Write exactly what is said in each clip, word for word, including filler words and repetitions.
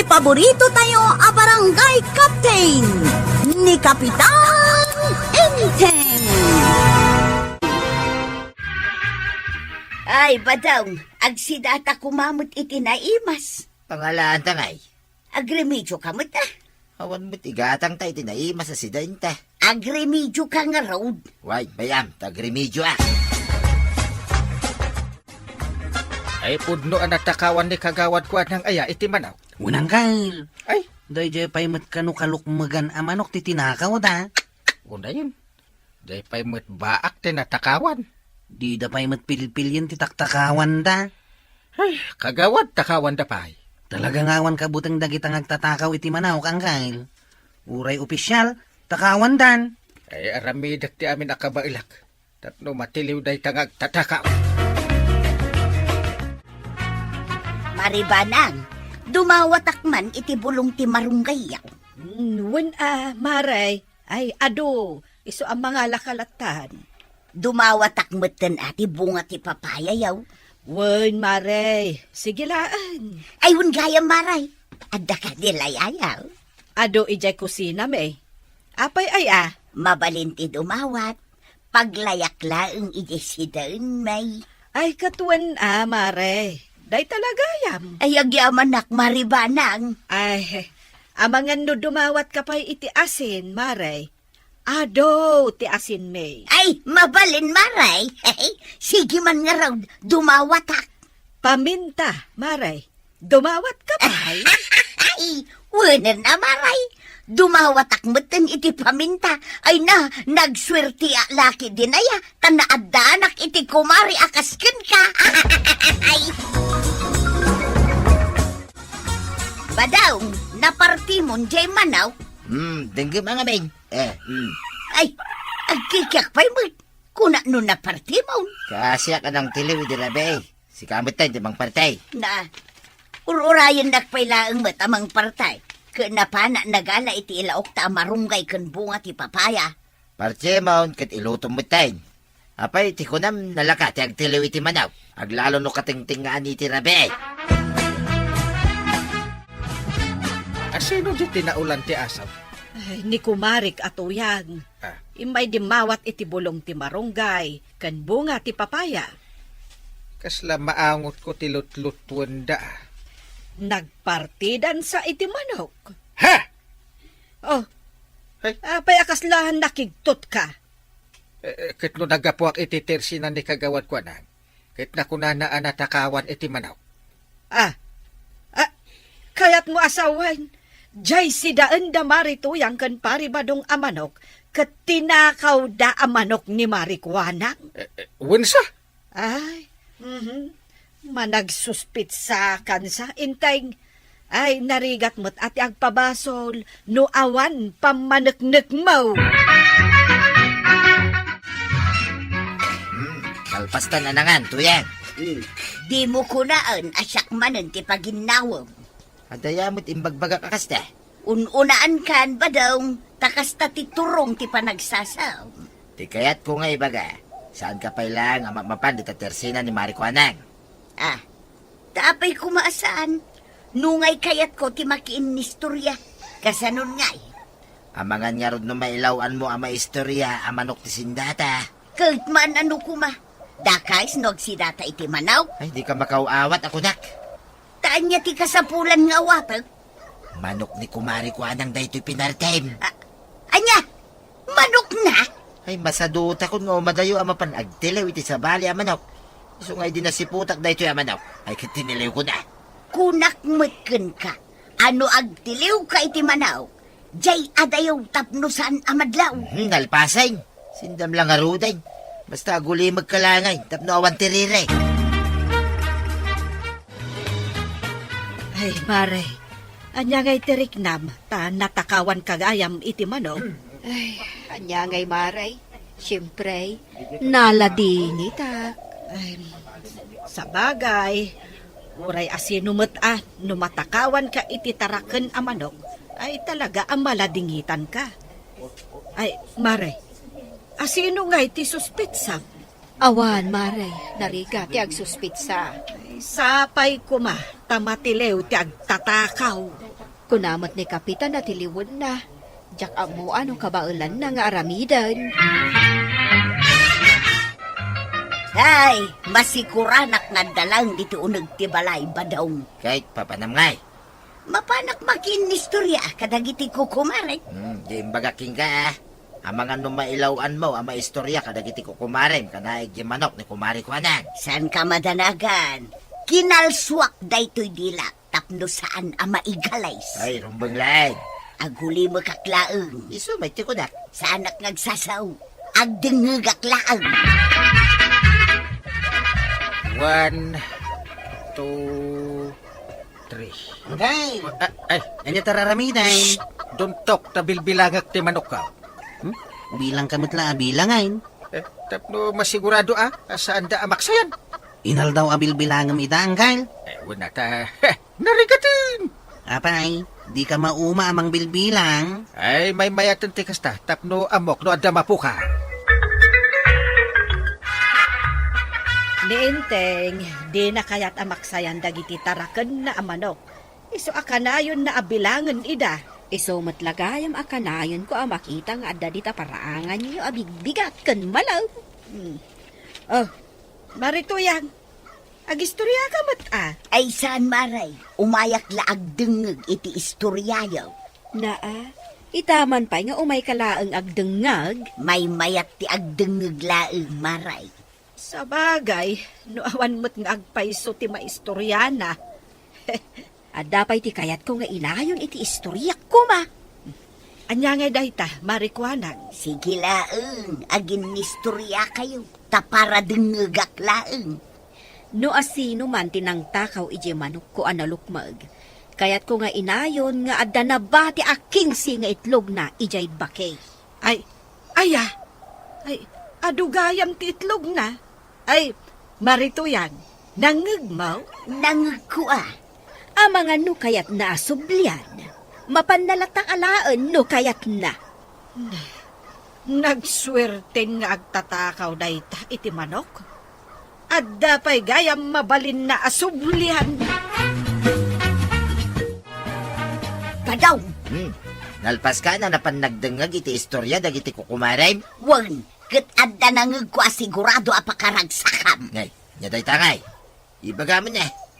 Paborito tayo a barangay captain, ni Kapitan Enteng. Ay, Badong, agsidata koma met iti naimas. Pangalaan ta ngay? Agremedioka met, a. Awan met igatangta iti naimas a sida inta. Agremedioka ngarud. Way, bay-am, ta agremedioak. Ay, pudno a natakawan ni kagawad Kuanang aya iti manok. Unang kail. Ay. Daydiay pay met kano kalukmegan a manok ti tinakawda. Unayen. Daydiay pay met baak ti natakawan. Dida pay met pilpilien ti taktakawanda. Ay, kagawad, takawanda pay. Talaga nga awan kabuteng dagita nga agtatakaw iti manok, Angkel. Uray opisial, takawandan. Ay, aramidek ti amin a kabaelak. Tapno matiliw dayta nga agtatakaw. Maribanang, dumawatak man iti bulong ti marunggayyo. Mm, wen a, Maray. Ay, adu, isu a mangala ka lattan. Dumawatak metten a ti bunga ti papayayaw. Wen, Maray. Sige laeng. Ay, wen gayam, Maray. Adda kadi layayaw? Adu idiay kusinami. Apay aya? Mabalin ti dumawat. Paglayak laeng idiay sidaenmi. Ay, ket wen a, Maray. Dayta la gayam. Ay, agyamanak, Maribanang. Ay, amangan no dumawatka pay iti asin, Maray. Adu ti asinmi. Ay, mabalin, Maray. Sige man ngarud, dumawatak. Paminta, Maray. Dumawatka pay? Ay, wenen a, Maray. Dumawatak metten iti paminta. Ay na, nagsuertiak la ketdin aya, ta naaddaanak iti kumari a kas kenka. Ay. Badong, napartimon diay manok? Hmm, denggem a ngamin. Eh, hmm. Ay, agkikiak pay met. Kuna no napartimon? Kaasiak a nangtiliw idi rabii. Sika metten ti mangparti. Na, ur-urayennak pay laeng met a mangparti. Ket napana nagala iti ilaokta a marunggay ken bunga ti papaya. Partimon ket ilutom metten. Apay ti kunam, nalaka ti agtiliw iti manok? Aglalo no katengtengngaan iti rabii. Asino di ti naulan ti asaw? Ay, ni kumarik a tuyang. Ah. Immay dimmawat iti bulong ti marunggay ken bunga ti papaya. Kasla maangotko ti lutluttuenda. Nagpartidansa iti manok. Ha? Oh. Ay. Apay a kasla nakigtotka? Eh, eh, ket no naggapuak iti tersinan ni kagawad Kuanang, ket nakunana a natakawan iti manok. Ah, ah, kayatmo a sawen, jay sidaenda Mari Tuyang ken Pari Badong a manok, ket tinakawda a manok ni Mari Kuanang. Eh, eh, wensa? Ay, mhm. Managsuspitsa kansa, Enteng. Ay, narigat met a ti agpabasol no awan pammaneknekmo. Hmm, kalpastan a nangan, Tuyang. Hmm. Dimo kunaen a siak manen ti paginnawem. Adda met imbagbagak a kasta. Un-unaankan, Badong, ta kasta ti turong ti panagsasam. Ti kayatko nga ibaga, saanka pay laeng a mapmapan dita tersina ni Mari Kuanang. Ah, ta apay koma a saan? Nungay kayatko ti makiinnistorya. Kasanon ngay? Amangan ngarud no mailaw-anmo a maistorya a manok ti sindata. Ket maan a no koma? Dakes no agsidata iti manok? Ay, dika makaaw-awat a kunak. Ta ania ti kasapulan nga awatek? Manok ni Kumari Kuanang daytoy pinartem. A-, ania? Manokna? Ay, masadutakon nga umadayo a mapan agtiliw iti sabali a manok. Isu nga idi nasiputak daytoy a manok, ay ket tiniliwkona. Kunak met kenka, a no agtiliwka iti manok, jay adayo tapno saan a madlaw. Mhm, nalpasen. Sindam la ngaruden. Basta agulimekka la ngay tapno awan ti rire. Ay, Mare, ania ngay ti riknam ta natakawanka gayam iti manok? Ay, ania ngay, Mare? Siempre, naladingitak. Ay, sabagay, uray asino met a no matakawanka iti taraken a manok, ay talaga a maladingitanka. Ay, Mare, asino ngay ti suspitsam? Awan, Mare, narigat ti agsuspitsa. Ay, sapay koma ta matiliw ti agtatakaw. Kuna met ni Kapitan a tiliwenna. Diak ammo no kabaelanna nga aramiden. Ay, masikuranak nga adda laeng ditoy uneg ti balay, Badong. Ket papanam ngay? Mapanak makiinnistorya kadagiti kukumarek. Hmm, di imbagak kenka, ah. Amangan no mailaw-anmo a maistorya kadagiti kukumarem kanaig ti manok ni Kumare Kuanang. Saanka madanagan. Kinalsuak daytoy dilak tapno saan a maigalis. Ay, rumbeng laeng. Agulimekak laeng. Isu met ti kunak. Saanak nga agsasao. Agdengngegak laeng. One, two, three. Agay! Ah, ay. Ania ti aramidem? Shh! Duntok ta bilbilangek ti manokko. Hmm? Bilangka met la a bilangen. Eh, tapno masigurado a, a saanda a maksayan. Inaldaw a bilbilangem ida, Angkel? Eh, wen a ta. Heh, narigaten! Apay, dika mauma a mangbilbilang? Ay, maymayaten ti kasta, tapno ammok no adda mapuka. Ni Enteng, dina kayat a maksayan dagiti tarakenna a manok. Isu a kanayonna a bilangen ida. Isu met la gayam a kanayonko a makita nga adda dita paraanganyo a bigbigat ken malaw. Hmm. Oh, Mari Tuyang, agistoriaka met a? Ay, saan, Mare. Umayak la agdengngeg iti istoriayo. Naa, ita man pay nga umayka laeng agdengngeg? Maymayat ti agdengngeg laeng, Mare. Sabagay, no awan met nga agpayso ti maistoriana. Adda pay ti kayatko nga inayon iti istoriak koma. Ania ngay dayta, Mari Kuanang? Sige laeng, aginnistoriakayo, ta para dengngegak laeng. No asino man ti nangtakaw idiay manokko a nalukmeg, kayatko nga inayon nga adda nabati a kinse nga itlogna idiay bake. Ay, aya? Ay, adu gayam ti itlogna? Ay, Mari Tuyang, nangngegmo? Nangngegko a. Amangan no kayatna a sublian. Mapanna latta alaen no kayatna. Nagsuerten nga agtatakaw dayta iti manok. Adda pay gayam mabalinna a sublian. Padaw! Hmm. Nalpaska a napan nagdengngeg iti istoria dagiti kukumarem? Wen, ket adda nangngegko a sigurado a pakaragsakam. Ngay, nia dayta ngay? Ibagam ne.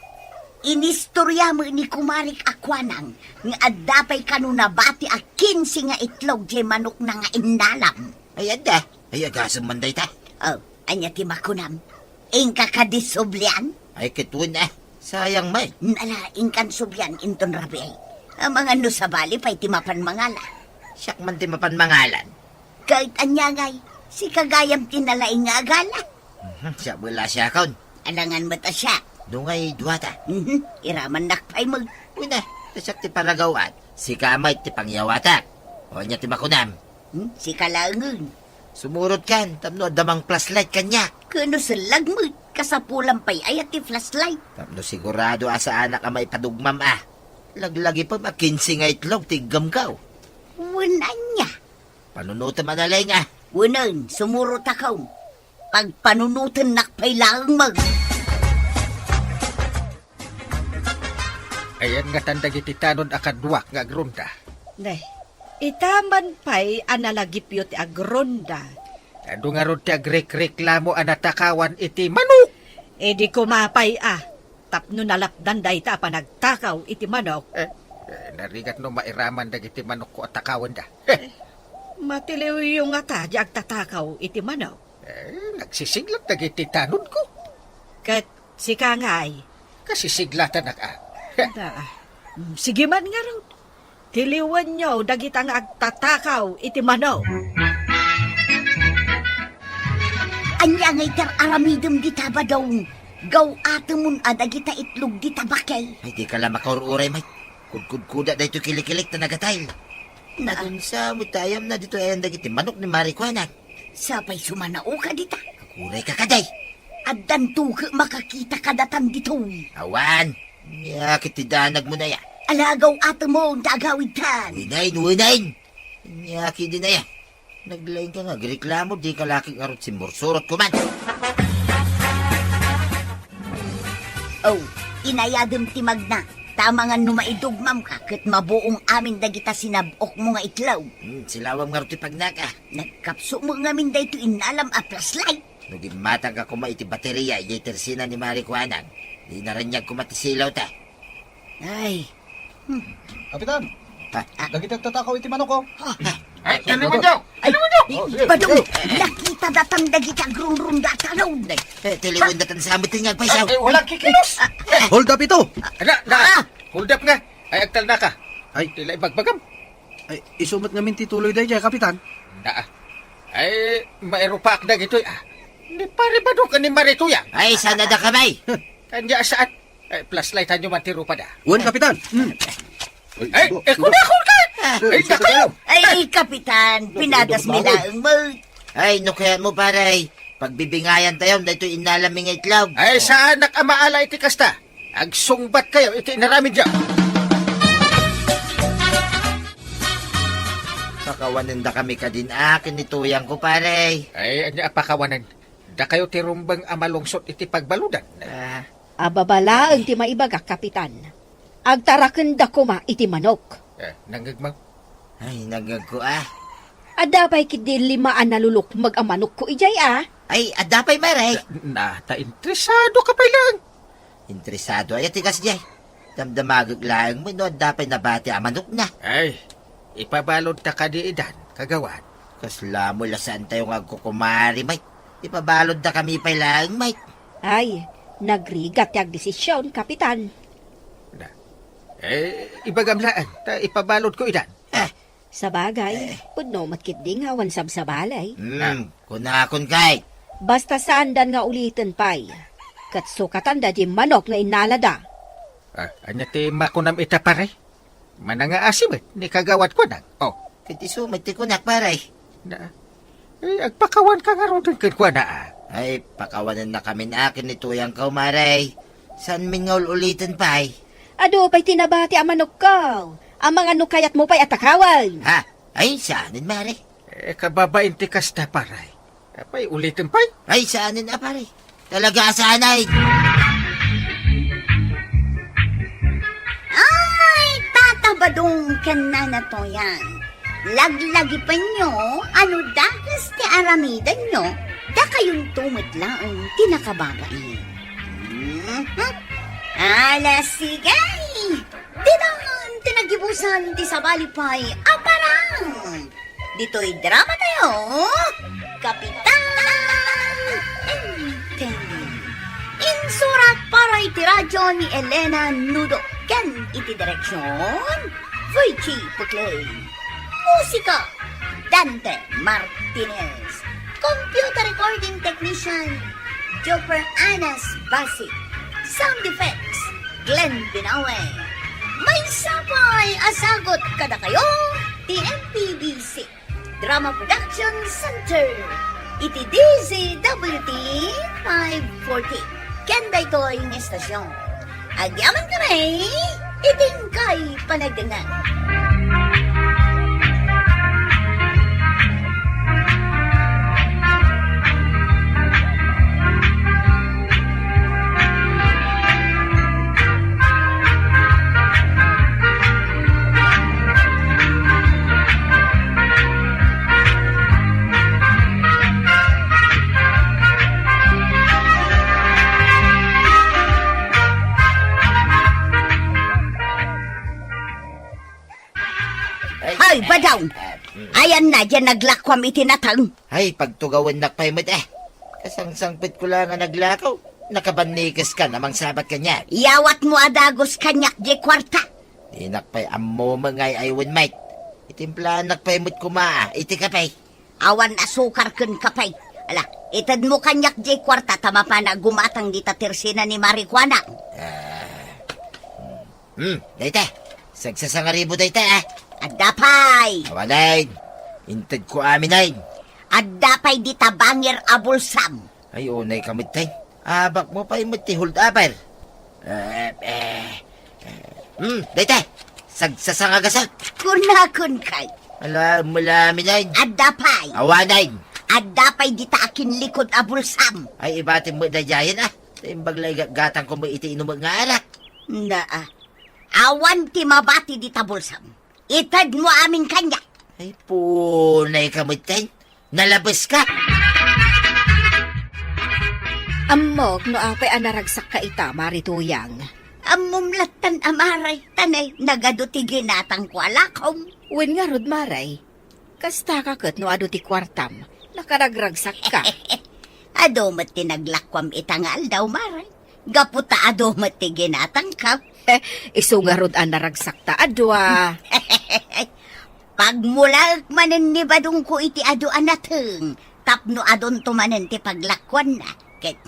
Inistoriam ni kumarek a kuanang nga adda pay kano nabati a kinse nga itlog diay manokna nga innalam. Ay, adda. Ay, agasem man dayta. Oh, ania ti makunam? Inka kadi sublian? Ay, ket wen a. Sayang met. Ala, inkan sublian inton rabii. Amangan no sabali pay ti mapan mangala. Siak man ti mapan mangalan. Ket ania ngay, sika gayam ti nalaing nga agala. Mhm, siak met la siakon. Alangan met a siak. No ngay duata. Mhm, iramannak pay met. Wen a, ta siak ti paragaw-at. Sika met ti pangyawatak. O ania ti makunam? Hmm, sika laengen. Sumurotkan, tapno adda mang flashlight kaniak. Ket no sellag met, kasapulan pay aya ti flashlight? Tapno sigurado a saanak a maipadugmam a. Laglagipem a kinse nga itlog ti iggamko. Wen ania? Panunotem a nalaing a. Wenen, sumurotakon. Pagpanunotennak pay laeng met. Ayan ngatan dagiti tanod a kaduak nga agronda. Ne, ita man pay a nalagipyo ti agronda. Adu ngarud ti agrekreklamo a natakawan iti manok. Idi koma pay a, tapno nalapdan dayta a panagtakaw iti manok. Eh, eh, narigat no mairaman dagiti manokko a takawenda. Matiliwyo ngata di agtatakaw iti manok. Eh, nagsisiglat dagiti tanodko. Ket sika ngay? Kasisiglatanak a. Da. Mm, sige man ngarud. Tiliwenyo dagita nga agtatakaw iti manok. Ania ngay ti ar-aramidem dita, Badong? Gaw-atemon a dagita itlog dita bake. Ay, dika la makaur-uray, met. Kudkudkuda daytoy kilikilik ta nagatay. Na. Nadunsa met ti ayamna ditoy ayan dagiti manok ni Mari Kuanang. Sapay sumanaoka dita. Agurayka kadi. Addanto ket makakitaka datan ditoy. Awan. Nia ket ti danagmo aya? Ala, gaw-atemon ta agawidtan. Wenen, wenen. Nia ket dina aya? Naglaingka nga agreklamo, dika la ket ngarud simmursurotko man. Oh, inayadem ti magna. Ta amangan no maidugmamka ket mabuong amin dagita sinab-okmo nga itlog. Hmm, silawam ngarud ti pagnaka. Nagkapsut met ngamin daytoy innalam a flashlight. No gimmatangka koma iti bateria idiay tersina ni Mari Kuanang, di naraniag koma ti silawta. Ay. Hmm. Kapitan! Ha? Dagiti agtatakaw iti manok, oh. Ay, tiliwenyo! Ay, Tiliwenyo! Oh, sige, Badong, sige. Nakita datang dagiti agrungrung datanon. Eh, tiliwen datan sa amin ti nga agpaysaw. Eh, walang kikilos! Hold up ito! Ada, da! Ah! Hold up nga! Ay, agtalna ka! Ay. Tila ibagbagam! Ay, isu met ngamin ti tuloy daydiay, Kapitan. Da. Ay, mairupaak dagitoy, ah. Ni Pare Badong ken ni Mari Kuanang. Ay, saan a da kami? Kanya saan? Eh, flashlightanyo man ti rupada. Wen, Kapitan. Hmm. Ay, eh, kunakon ka! Ay, sir, dakayo! Ay, Kapitan, pinadas mi laeng mo. Ay, no kayat mo, pare, pagbibingayan tayo, daytoy innalam mi nga itlog. Ay, saanak a maala iti kasta. Agsungbat kayo iti inaramidyo. Pakawanen da kami kadin akin ni tuyang ko, pare. Ay, anya a pakawanen? Dakayo ti rumbeng a malungsot iti pagbaludan. Ah. Ababa laeng ti maibagak, Kapitan. Agtarakenda koma iti manok. Eh, nangngegmo? Ay, nangngegko, ah. Adda pay ketdi lima a nalulukmeg a manokko idiay, ah. Ay, adda pay, Mare. Na, ta interesado ka pay laeng. Interesado aya ti kasdiay. Damdamagek laeng met no adda pay nabati a manokna. Ay, ipabaludta kadi idan, kagawad. Kasla mo la saan tayo nga agkukumari, Mike. Ipabaludda kami pay laeng, Mike. Ay, nagrigat ti agdesisyon, Kapitan. Na, eh, ibagam laeng, ta ipabaludko idan. Ah. Sabagay, eh, pudno met ketdi nga awan sabsabali. Hmm, kunakon kay. Basta saandan nga uliten pay. Ket sukatanda di manok nga innalada. Ah, ania ti makunam ita, pare? Manangaasi met ni Kagawad Kuanang. Oh. Ket isu met ti kunak, pare. Na, eh, agpakawanka ngaruden kenkuana, ah. Ay, pakawanennakamin akin ni tuyangko, Mare. Saanmin nga ul-uliten pay? Adu pay ti nabati a manokko. Amangan no kayatmo pay a takawen. Ha? Ay, saanen, Mare. Eh, kababain ti kasta, pare. Apay, uliten pay? Ay, saanen a, pare. Talaga a saanen. Ay, Tata Badong ken Nana Toyang. Laglagipenyo a no dakes ti aramidenyo, dakayonto met laeng ti nakababain. Mhm. Ala, sige! Ditan ti nagibusan ti sabali pay a parang! Ditoy drama tayo, Kapitan Enteng. Insurat para iti radyo ni Elena Nudo ken iti direksyon, Virgie Puclay. Musika, Dante Martinez. Computer recording technician, Joper Anas Basi. Sound effects, Glenn Binawe. Maysa pay a sagut kadakayo ti M P B C Drama Production Center iti D Z W T five forty. Ken daytoy nga estasyon, agyamankami iti inkay panagdengngeg. Ay, Badong! Ah, mm. Ayanna, diay naglakuam iti nateng. Ay, pagtugawennak pay met, eh. Kasangsangpetko la nga naglakaw. Nakabannikeska a mangsabat kaniak. Iyawatmo a dagus kaniak diay kuarta. Dinak pay ammo nga ay-aywen, Mike. Itimplannak pay met koma, ah, iti kape. Awan asukar ken kape. Ala, itedmo kaniak diay kuarta ta mapan a gumatang dita tersina ni Mari Kuanang. Ah. Hmm, dayta. Sagsasangaribu dayta, ah. Adda pay. Awanen. Intedko amin, ay. Adda pay dita bangir a bulsam. Ay, unay ka met, ay. Abakmo pay met ti hold upper. Eh, eh, eh. Hmm, dayta. Sagsasangagasak. Kunakon kay. Ala, mulamin, ay. Adda pay. Awanen. Adda pay dita akinlikod a bulsam. Ay, ibatim met daydiayen, ah. Imbag la igatgatangko met iti inumek nga arak. Naa. Awan ti mabati dita bulsam. Itedmo amin kaniak. Ay, punay ka metten. Nalabeska. Ammok no apay a naragsakka ita, Mari Tuyang. Ammom lattan a, Mari, ta nay, nagadu ti ginatangko a lakom. Wen ngarud, Mari. Kastaka ket no adu ti kuartam, nakaragragsakka. Adu met ti naglakuam ita nga aldaw, Mari. Gapu ta adu met ti ginatangko. Isu ngarud a naragsakta a dua. Pagmulaek manen ni Badongko iti adu a nateng, tapno adunto manen ti paglakuanna. Ket,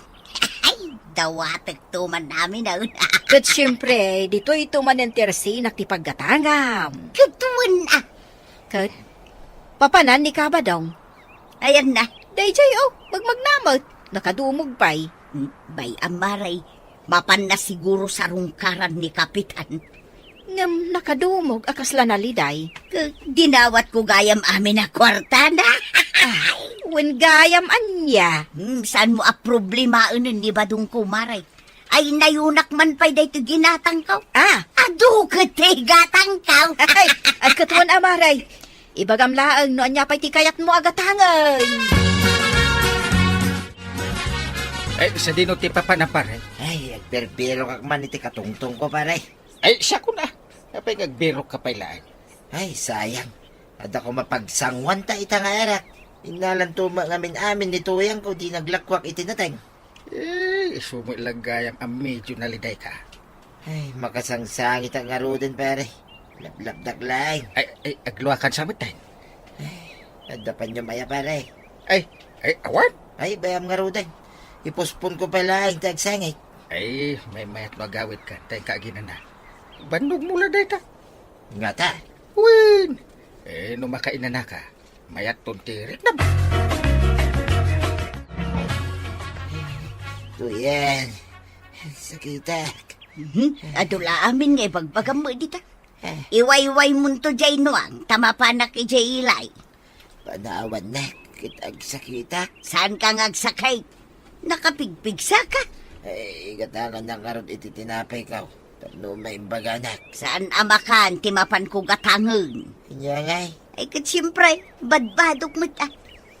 ay, dawatekto man amin a. Ket siempre, ditoyto manen ti arsinak ti paggatangam. Ket wen a. Ket, papanan ni Kabadong? Ayan na. Daydiay, o, magmagna met. Nakadumog pay. Hmm, bay-am, Mari. Mapanna siguro sa rungkaran ni Kapitan. Ngem nakadumog a kasla naliday. K-, dinawatko gayam amin a kuartana. Ah, wen gayam ania? Hmm, saanmo a problemaen ni Badongko, Mari? Ay, nayunak man pay daytoy ginatangko. Ah. Adu ket ti gatangko. Ay, agkatuan a, Mari. Ibagam laeng no ania pay ti kayatmo a gatangen. Ay, sadino ti papanam, Mari? Ay, agbirbirokak man iti katungtongko, Mari. Ay, siakon a. Apay nga agbirokka pay laeng? Ay, sayang. Adda koma pagsanguanta ita nga arak. Innalanto met ngamin-amin ni Tuyangko idi naglakuak iti nateng. Eh, isu met la gayam a medio nalidayka. Ay, makasangsangitak ngaruden, pare. Laplapdak laeng. Ay, ay, agluakan sa metten. Ay, adda paniom aya, pare? Ay, ay, awan. Ay, bay-am ngaruden. Iposponko pay laeng ti agsangit. Ay, maymayat no agawidka, ta inka aginana. Bannogmo la dayta. Ngata? Wen. Eh, no makainanaka, mayatton ti riknam. Tuyen. Sakitak. Mhm. Adu la amin nga ibagbagam met dita. Eh. Iwaywaymonto diay nuang, ta mapanak idiay ilay. Panawannak, ket agsakitak. Saanka nga agsakit? Nakapigpigsaka? Ay, igatangannak ngarud iti tinapayko tapno maimbaganak. Saan a makan ti mapanko gatangen? Ania ngay? Ay, ket siempre, badbadok met a.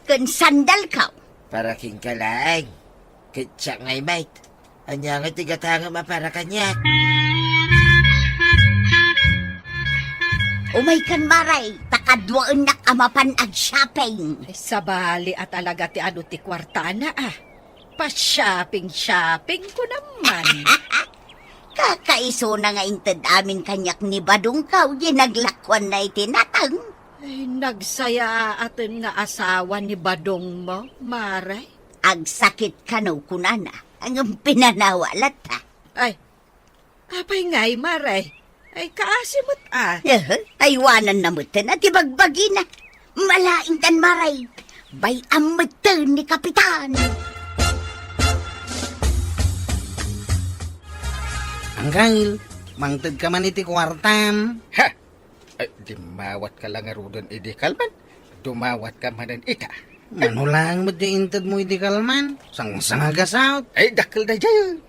Ken sandalko. Para kenka laeng. Ket siak ngay met. Ania ngay ti gatangem a para kaniak? Umaykan, Mare, ta kaduaennak a mapan ag-shopping. Ay, sabali a talaga ti adu ti kuartana, a. Pa-shopping-shopping ko naman. Kakaisuna nga inted amin kaniak ni Badongko, di naglakuanna iti nateng. Ay, nagsayaaten nga asawa ni Badongmo, Mare. Agsakit kano kunana, ngem pinanawa latta. Ay, apay ngay, Mare? Ay, kaasi met a. Eh, aywananna metten a ti bagbagina. Malaingtan, Mare. Bay-am metten ni Kapitan. Anggail, mangted ka man iti kuartam. Ha! Ay, dimmawat ka la ngaruden idi kalman. Dumawat ka manen ita. Mano laeng met ti inted mo idi kalman? Sangsanga gasut. Ay, dakkel daydiay.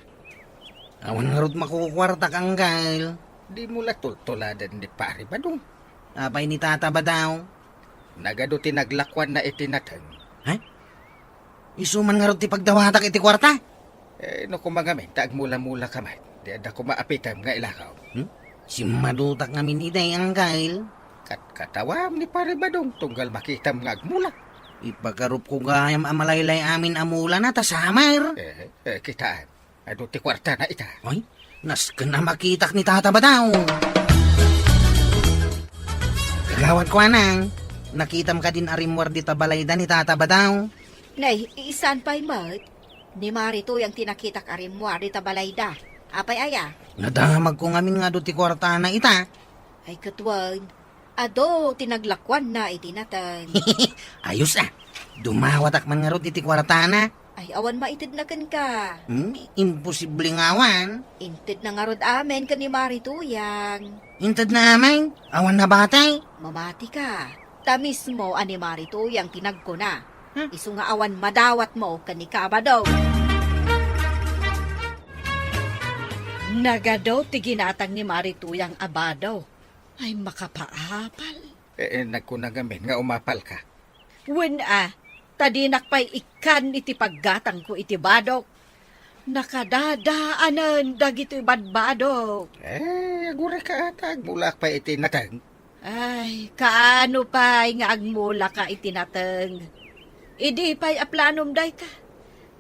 Awan ngarud makukuartak, Anggail. Dimo la tultuladen ni Pari Badong. Apay ni Tata Badaw? Nagadu ti naglakuanna iti nateng. Ha? Isu man ngarud ti pagdawatak iti kuarta? Eh, no koma ngamin, ta agmula-mula ka met. Di adda koma apitem nga ilakaw. Hmm? Simmadutak ngamin idi, Anggail. Katkatawam ni Pari Badong, tunggal makitam nga agmula. Ipagarupko gayam a malaylay amin a mulana, ta samer. Eh, eh, kitaan. Adu ti kuartana ita. Ay, nasken a makitak ni Tata Badaw. Kagawad ko, Anang, nakitam kadin a rimmuar dita balayda ni Tata Badaw? Nay, saan pay met? Ni Mari Tuyang ti nakitak a rimmuar dita balayda. Apay aya? Nadamagko ngamin nga adu ti kuartana ita. Ay, ket wen, adu ti naglakuanna iti nateng. Ayos a. Dumawatak man ngarud iti kuartana. Ay, awan maitedna kenka. Hmm? Imposible nga awan. Intedna ngarud amin ken ni Mari Tuyang. Intedna amin? Awan nabati? Mamatika. Ta mismo a ni Mari Tuyang ti nagkuna. Hmm? Isu nga awan madawatmo ken ni Kabado. Nagadu ti ginatang ni Mari Tuyang a bado. Ay, makapaapal. Eh, eh, nagkuna ngamin nga umapalka. Wen a, ta dinak pay ikkan iti paggatangko iti badok. Nakadadaanen dagitoy badbadok. Eh, agurayka ta agmulaak pay iti nateng. Ay, kaano pay nga agmulaka iti nateng? Idi pay a planom dayta?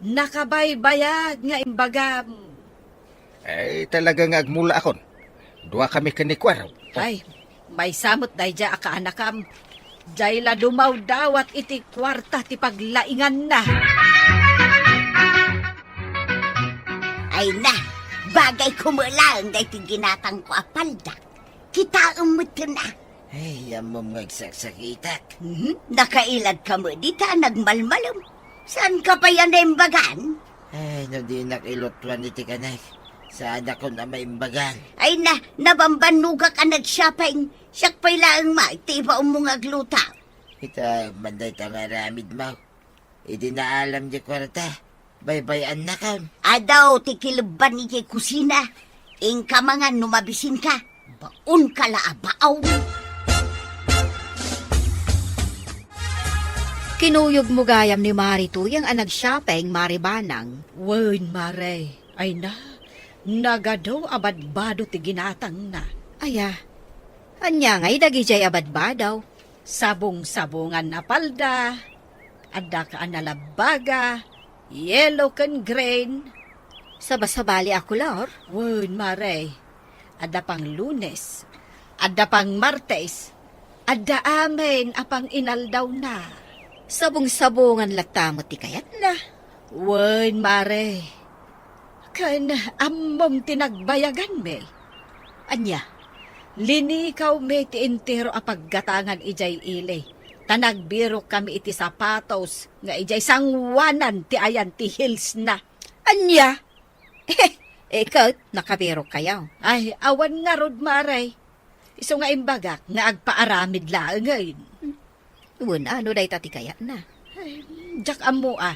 Nakabaybayag nga imbagam. Ay, talaga nga agmulaakon. Duakami ken ni Kuaro. Ay, maysa met daydiay a kaanakam. Diay la dumawdawat iti kuarta ti paglainganna. Ay na, bagay ko met laeng daytoy ginatangko a palda. Kitaem metten a. Ay, ammom nga agsaksakitak. Mhm. Nakailadka met dita a nagmalmalem. Saanka pay a naimbagan? Ay, no dinak ilutuan iti kanek, saanakon a maimbagan. Ay na, nabambannogak a nag-shopping. Siak pay laeng met ti ibaonmo nga agluto. Ita, man dayta nga aramidmo. Idi naalam diay kuarta, baybay-annakon. Adu ti kilebban idiay kusina. Inka mangan no mabisinka. Baonka la a baon. Kinuyogmo gayam ni Mari Tuyang a nag-shopping, Mari Banang. Wen, Mare. Ay na, nagadu a badbado ti ginatangna. Aya, ania ngay dagidiay a badbado? Sabong-sabongan a palda, adda ka a nalabbaga, yellow ken green. Sabasabali a kolor? Wen, Mare. Adda pang Lunes, adda pang Martes, adda amin a pang inaldawna. Sabong-sabongan latta met ti kayatna. Wen, Mare. Ken ammom ti nagbayaganmi. Ania? Linikawmi ti entero a paggatangan idiay ili, ta nagbirokkami iti sapatos nga idiay sanguanan ti ayan ti heelsna. Ania? Eh, ket nakabirokkayo. Ay, awan ngarud, Mare. Isu nga imbagak nga agpaaramid laengen. Wen a, no dayta ti kayatna. Ay, diak ammo a.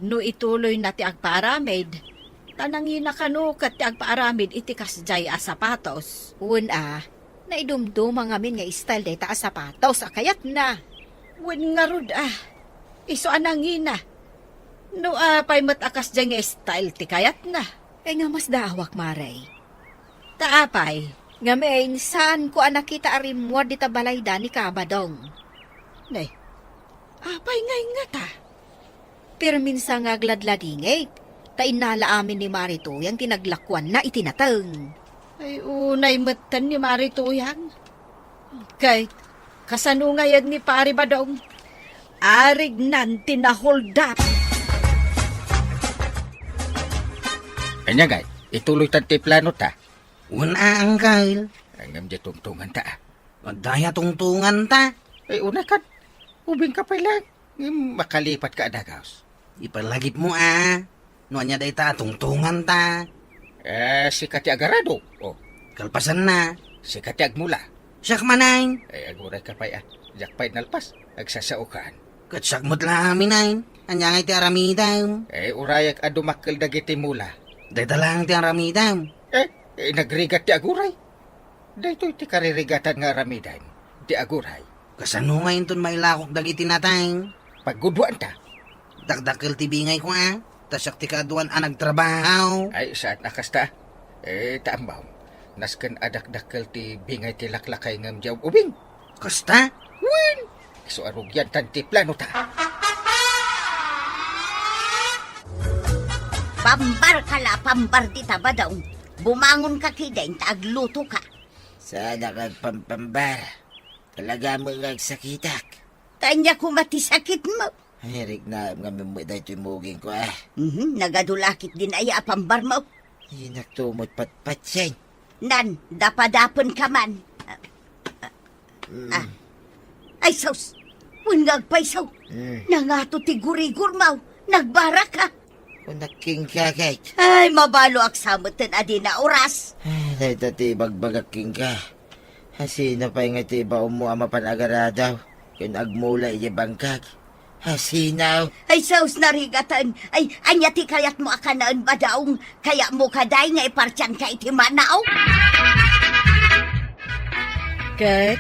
No ituloyna ti agpaaramid, ta nangina kano ket ti agpaaramid iti kasdiay a sapatos. Wen a, naidumduma ngamin nga style dayta a sapatos a kayatna. Wen ngarud a, isu a nangina. No apay met a kasdiay nga style ti kayatna? Ay nga masdaawak, Mare. Ta apay? Ngamin, saanko a nakita a rimmuar dita balayda ni Kabadong. Ne, apay ngay ngata? Perminsa nga agladladingit, ta innala amin ni Mari Tuyang ti naglakuanna iti nateng. Ay, unay metten ni Mari Tuyang. Ket kasano ngay ni Pari Badong? Arignan ti naholdap. Ania ngay, ituloytan ti planota? Wen a, Angkel. Ngem diay tungtunganta a. Adda aya tungtunganta? Ay, unay kan. Ubingka pay laeng. Ngem makalipatka a dagus. Ipalagipmo a. No ania dayta a tungtunganta? Eh, sika ti agarado. O. Kalpasanna? Sika ti agmula. Siak manen. Eh, agurayka pay a. Diak pay nalpas. Agsasaokan. Ket siak met la amin. Ania ngay ti aramidem? Eh, urayak a dumakkel dagiti mula. Dayta laeng ti aramidem. Eh, eh, nagrigat ti aguray. Daytoy ti karirigatan nga aramidem, ti aguray. Kasano nga inton mailakok dagiti nateng? Pagguduanta. Dakdakkel ti bingayko a, ta siak ti kaaduan a nagtrabaho. Ay, saan a kasta? Eh, ta ammom. Nasken a dakdakkel ti bingay ti laklakay ngem diay ub-ubing. Kasta? Wen! Isu a rugiantan ti planota. Pambarka la, pambar dita, Badong. Bumangonka ketdin ta aglutoka. Saanak agpampambar. Talaga met nga agsakitak. Ta ania koma ti sakitmo? Ay, riknaem ngamin met daytoy mugingko a. Mhm, nagadu la ketdin aya a pambarmo? Dinakto met patpatien. Nan, dapadapenka man. Mm. Ah. Ay, sus! Wen nga agpayso! Mm. Nangato ti gurigurmo! Nagbaraka! Kunak kenka, Kate. Ay, mabalinka sa metten a dina oras. Ay, dayta ti ibagbagak kenka. Asino pay nga ti ibaonmo a mapan agarado ken agmula idiay bangkag? Hasinaw. Ay, sus, narigaten. Ay, ania ti kayatmo a kanaen, Badong? Kayatmo kadi nga ipartianka iti manaw? Ket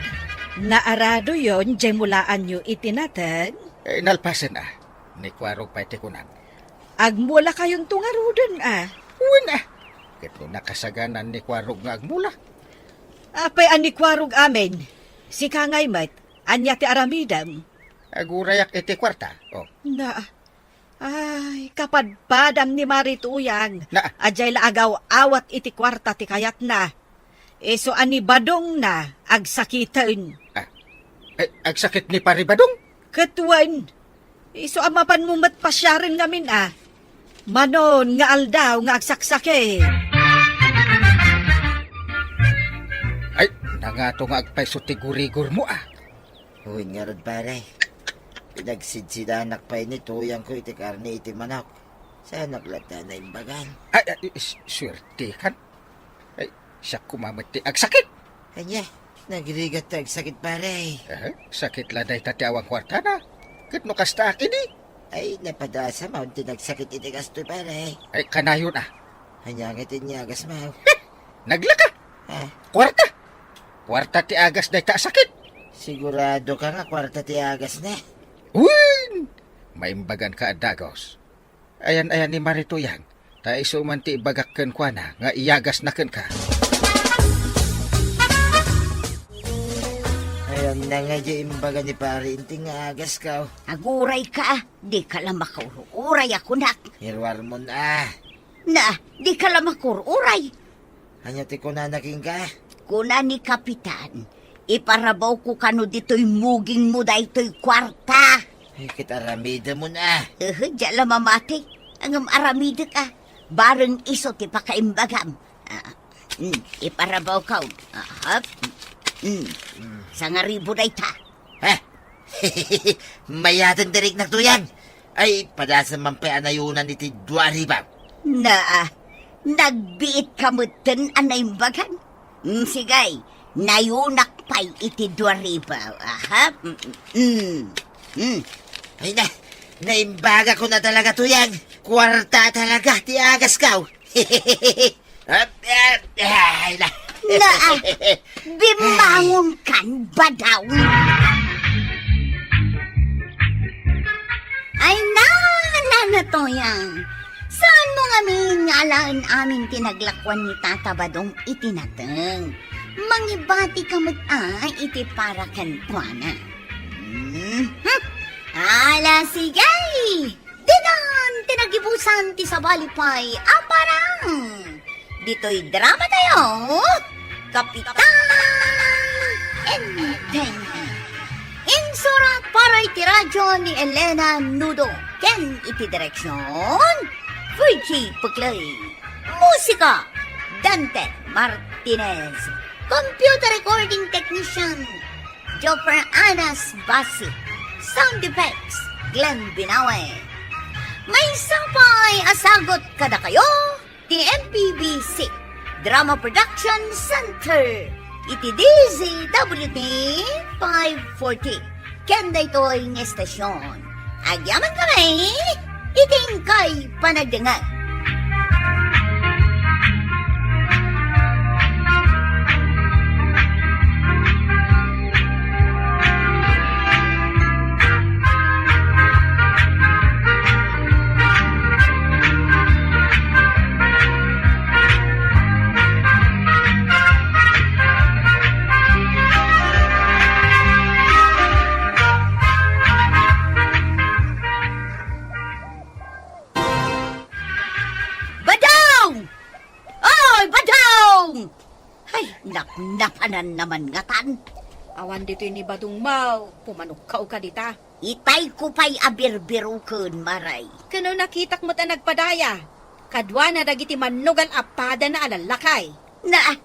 naaradoyon diay mulaanyo iti nateng? Eh, nalpasen, a. Ni Kuarog pay ti kunak. Agmulakayonto ngaruden, a. Wen, a. Ket no nakasaganan ni Kuarog nga agmula? Apay a ni Kuarog amin? Sika ngay met, ania ti aramidem? Agurayak iti kuarta. Oh. Na, ay, kapadpadam ni Mari Tuyang. Na. A diay la agaw-awat iti kuarta ti kayatna. Isu a ni Badong na agsakiten. Ah. Eh, agsakit ni Pari Badong? Ket wen, isu a mapanmo met pasiaren ngamin a. Manon nga aldaw nga agsaksakit. Ay, nangato nga agpayso ti gurigurmo, a. Wen ngarud, pare. Pinagsidsidanak pay ni Tuyangko iti karne iti manok. Saanak latta naimbagan. Ay, ay, s-, suertekan. Ay, siak koma met ti agsakit. Ania, nagrigat ti agsakit, pare. Eh, sakit la dayta ti awan kuartana. Ket no kasta a idi? Ay, napadasam a ti nagsakit iti kastoy, pare. Ay, kanayon, a. Ania nga ti iniagasmo? Naglaka. Ah. Kuarta. Kuarta ti agas dayta a sakit. Siguradoka nga kuarta ti agasna? Wen! Maimbaganka a dagus. Ayan-ayan ni Mari Tuyang, ta isu man ti ibagak kenkuana nga iyagasna kenka. Ayan na nga diay imbaga ni Pari Inting nga agasko. Agurayka, dika la makur-uray a kunak. Iruarmon a. Na, dika la makur-uray. Ania ti kunana kenka? Kuna ni Kapitan, iparabawko kano ditoy mugingmo daytoy kuarta. Ay, ket aramidemon a. Ehe, diak la mamati. Ngem aramidek a. Bareng isu ti pakaimbagam. Ah, mm, iparabawko. Aha. Mm. Sangaribu dayta. Ha? Mayaten ti riknak, Tuyang. Ay, padasam man pay a nayunan iti dua ribu. Naa, nagbiitka metten a naimbagan. Mm, sige, nayunak pay iti dua ribu. Aha. Mm, mm, mm. Ay na, naimbagakon a talaga, Tuyang. Kuarta talaga ti agasko. Ay, na. Naa, bimmangonkan, Badong. Ay, na, Nana Tuyang. Saanmo ngamin nga alaen amin ti naglakuan ni Tata Badong iti nateng? Mangibatika met a iti para kenkuana. Mhm. Ala, sige! Dinan ti nagibusan ti sabali pay a parang. Ditoy drama tayo, Kapitan Enteng. Insurat para iti radyo ni Elena Nudo ken iti direksyon, Virgie Puclay. Musika, Dante Martinez. Computer recording technician, Joffer Anas Basi. Sound effects, Glenn Binawe. Maysa pay a sagut kadakayo ti M P B C Drama Production Center iti D Z W T five forty. Ken daytoy nga estasyon, agyamankami iti inkay panagdengngeg. Badong! Oy, Badong! Ay, napnapanan naman ngatan. Awan ditoy ni Badong, Maw. Pumanukkaw ka dita. Itayko pay a birbiruken, Maray. Ken no nakitak met a nagpadaya, kaduana dagiti mannugal a padana a lallakay. Na,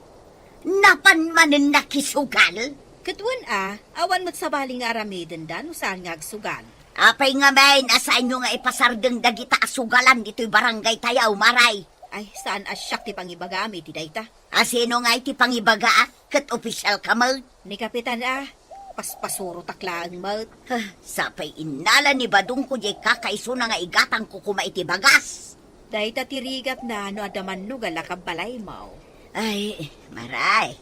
napan manen nakisugal? Ket wen a, awan met sabali nga aramidenda no saan nga agsugal. Apay ngamin a saanyo nga ipasardeng dagita a sugalan ditoy barangay tayo, Maray? Ay, saan a siak ti pangibagaam iti dayta. A sino ngay ti pangibaga a ket opisyal ka met? Ni Kapitan a. Paspasurotak laeng met. Ha, sapay innala ni Badongko diay kakaisuna nga igatangko koma iti bagas. Dayta ti rigatna no adda mannugal a kabbalaymo. Ay, Maray,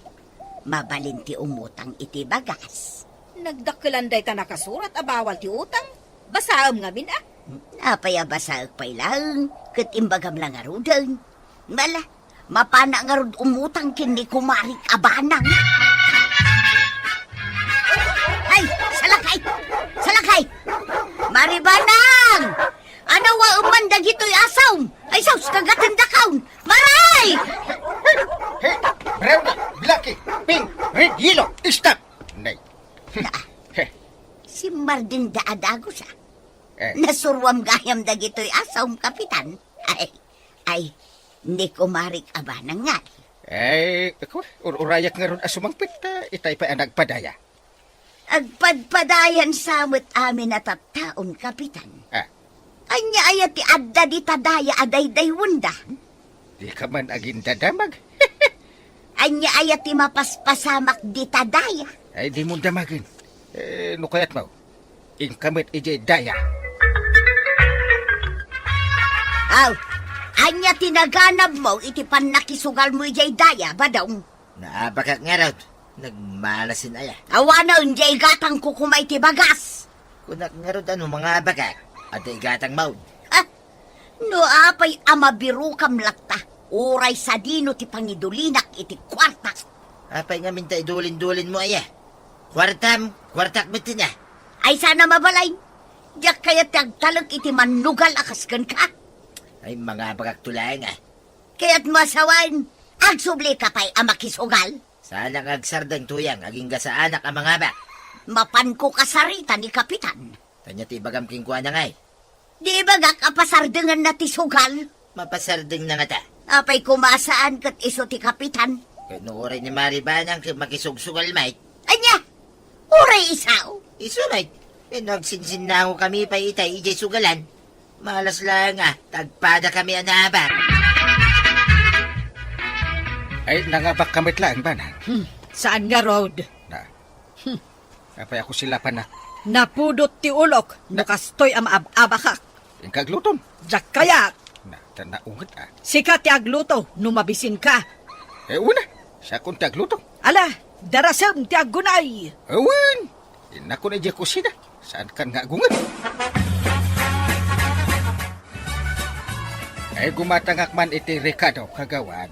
mabalin ti umutang iti bagas. Nagdakkelan dayta nakasurat a bawal ti utang. Basaem ngamin, a. Apay a basaek pay laeng, ket imbagam la ngaruden. Ala, mapanak ngarud umutang ken ni Kumarik a Banang. Ay, salakay! Salakay! Mari Banang! Anawaem man dagitoy asom? Ay, sus, kagatendakaon! Maray! Hey, brown, black, pink, red, yellow, stop! Nay. He. Simmardengda a dagus, a. Eh. Nasuroam gayam dagitoy asom, Kapitan. Ay, ay, ni Kumarik a Banang ngarud. Eh, ako, ur-urayak ngarud a sumangpet, ta itay pay a nagpadaya. Agpadpadayan sa met amin a tattaon, Kapitan. Ah. Ania aya ti adda dita daya a daydaywenda? Dika man agindadamag. Ania aya ti mapaspasamak dita daya? Ay, dimon damagen. Eh, no kayatmo, inka met idiay daya. Aw, ania ti naganabmo iti pannakisugalmo idiay daya, Badong? Naabakak ngarud. Nagmalasin aya. Awanen, diay igatangko koma iti bagas. Kunak ngarud a no mangabakak, adda igatangmo. Ah, no apay a mabirokam latta, uray sadino ti pangidulinak iti kuarta. Apay ngamin ta idulindulinmo aya? Kuartam, kuartak met ti na. Ay, sana mabalin. Diak kayat ti agtalek iti mannugal a kas kenka. Ay, mangabakakto laeng, a. Kayatmo a sawen, agsublika pay a makisugal? Saanak nga agsardeng, Tuyang, agingga saanak a mangabak. Mapanko kasarita ni Kapitan. Ania ti ibagam kenkuana ngay? Di ibagak a pasardenganna ti sugal? Mapasardengna ngata. Apay koma a saan ket isu ti Kapitan? Ket no uray ni Mari Banang ket makisugsugal met. Ania? Uray isu? Isu met. Ket no agsinsinnango kami pay itay idiay sugalan, malas laeng a ta agpada kami a naabak. Ay, nangabakka met laeng, Banang. Hmm, saan ngarud? Na. Hmm. Apay a kusilapanak? Napudot ti ulok no kastoy a maab-abakak. Inka agluton. Diak kayat. Na, ta naunget, a. Sika ti agluto no mabisinka. Eh, wen a. Siakon ti agluto. Ala, darasem ti aggunay. Awan. Innakon idiay kusina. Saankan nga agunget? Ay, gumatangak man iti rekado, kagawad.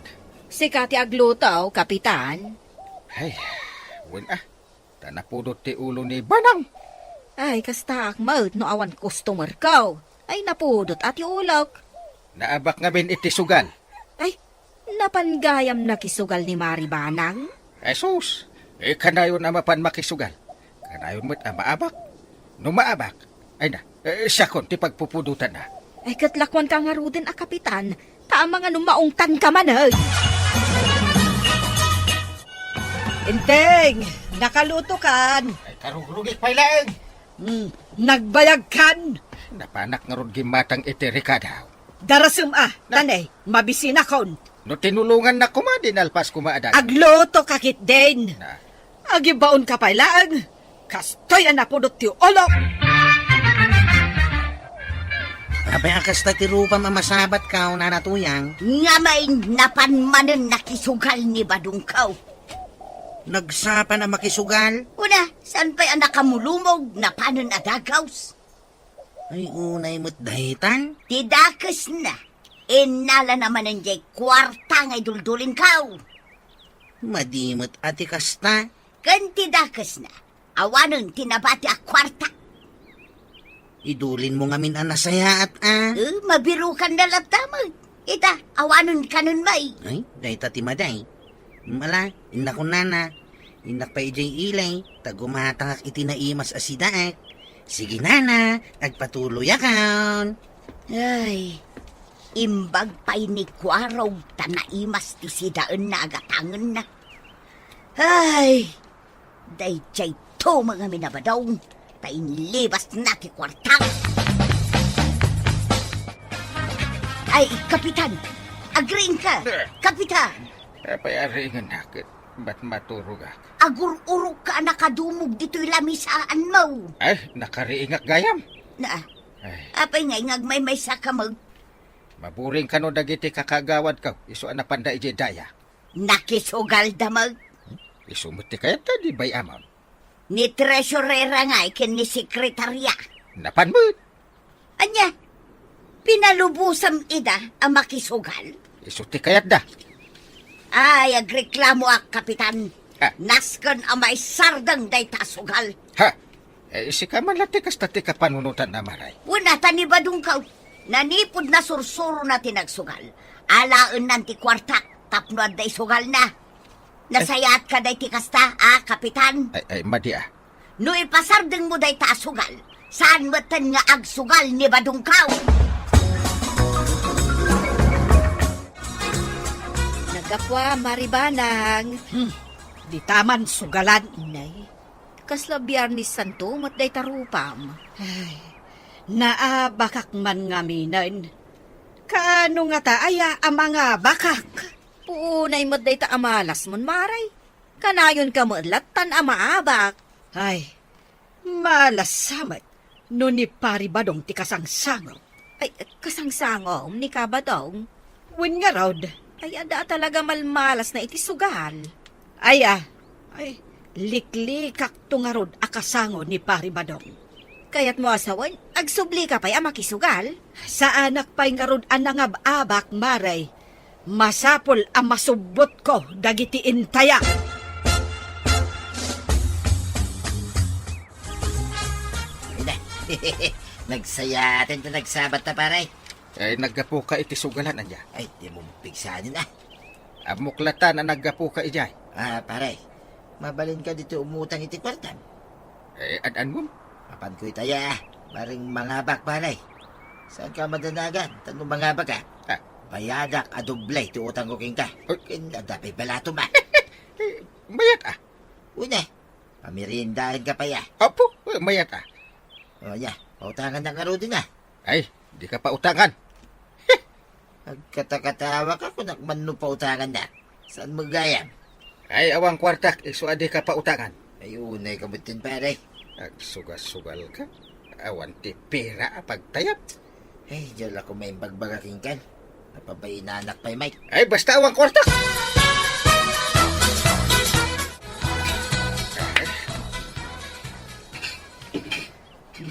Sika ti agluto, Kapitan. Ay, wen a. Ta napudot ti ulo ni Banang. Ay, kastaak met no awan customer ko. Ay, napudot a ti ulok. Naabak ngamin iti sugal. Ay, napan gayam nakisugal ni Mari Banang? Jesus, eh, kanayon a mapan makisugal. Kanayon met a maabak. No maabak, ay na, eh, siakon ti pagpupudotanna. Ay, ket lakuanka ngaruden a Kapitan, ta amangan no maungtanka manen. Enteng, nakalutokan. Ay, karugrugik pay laeng. Hmm, nagbayagkan. Napanak ngarud gimmatang iti rekado. Darasem a, na- tanay, mabisinakon. No tinulongannak koma, di nalpas koma a daga. Aglutoka ketdin. Na. Agibaonka pay laeng. Kastoy a napudot ti ulok. Apay a kasta ti rupam a masabatko, Nana Tuyang? Ngamin, napan manen nakisugal ni Badongko. Nagsapa a makisugal? Una, saan pay a nakamulumog, napanen a dagus? Ay, unay met daytan? Ti dakesna, innalana manen diay kuarta nga iduldulinko. Madi met a ti kasta. Ken ti dakesna, awanen ti nabati a kuarta. Idulinmo ngamin a nasayaat a. Eh, mabirokanna latta met. Ita, awanen kanen may. Ay, dayta ti madi. Ala, innakon nana. Innak pay idiay ili, ta gumatangak iti naimas a sidaek. Sige, nana, agpatuloyakon. Ay, imbag pay ni Kuarog ta naimas ti sidaenna a gatangenna. Ay, daydiay tumeng a minabadong. Ta inlibasna ti kuarta. Ay, Kapitan! Agriingka! Eh. Kapitan! Apay a riingennak? Bat maturogak. Agur-urok ka a nakadumog ditoy lamisaanmo. Ay, nakariingak gayam. Na, Ay, apay nga ingagmaymaysa ka mo? Maburing kano dagiti kakagawadko, isu a napanda idiay daya. Nakisugal da mo. Isu met ti kayat ta di bay-amon. Ni treasurera ngay ken ni sekretarya. Napan met. Ania? Pinalubosam ida a makisugal? Isu ti kayatda. Ay, agreklamoak, Kapitan. Ha? Nasken a maisardeng dayta a sugal. Ha? Eh, sika man la ti kasta ti kapanunotan, Maray. Wen, ta ni Badongko. Nanipud nasursurona ti nagsugal. Alaennan ti kuartak tapno adda isugalna. Nasayaatka dayta kasta, a, Kapitan? Ay, ay, madi, a. No ipasardengmo dayta a sugal, saan metten nga agsugal ni Badongko. Naggapuam, Mari Banang. Hmm, dita man sugalan, inay. Kasla Biernes Santo met dayta rupam. Ay, naabakak man ngaminen. Kaano ngata aya a mangabakak? Puonay met dayta a malasmon, Maray. Kanayonka met lattan a maabak. Ay, malas sa met no ni Pari Badong ti kasangsangom. Ay, kasangsangom ni Ka Badong? Wen ngarud. Ay, adda talaga malmalasna iti sugal. Ay, a. Ay, liklikakto ngarud a kasango ni Pari Badong. Kayatmo a sawen, agsublika pay a makisugal? Saanak pay ngarud a nangab-abak, Maray. Masapul a masubbotko dagiti intaya. Ina, nagsayaten ta nagsabat ta, pare. Ay, naggapuka iti sugalan, ania? Ay, di mo mapigsanin, a. Ammok latta a naggapuka idiay. A, pare, mabalinka ditoy umutang iti kuartam? Eh, ad-anmom? Apanko itaya, bareng mangabak, pare. Saanka madanagan, ta no mangabak ka? A. Bayadak a doble ti utangko kenka. Ay. Ken adda pay balatom, a. Eh, mayat, a. Wen, a. Pameriendaenka pay, a. Apo, eh, mayat, a. O, ania, pautangannak ngaruden, a. Ay, dika pautangan. Agkatakatawaka, kunak man no pautangannak. Saan met gayam? Ay, awan kuartak, isu a dika pautangan. Ay, unay ka met ken, pare. Agsugal-sugalka. Awan ti pera a pagtayab. Ay, diak la ko maimbagbaga kenka. Napabainanak pay, Mike. Ay, basta awan kuartak!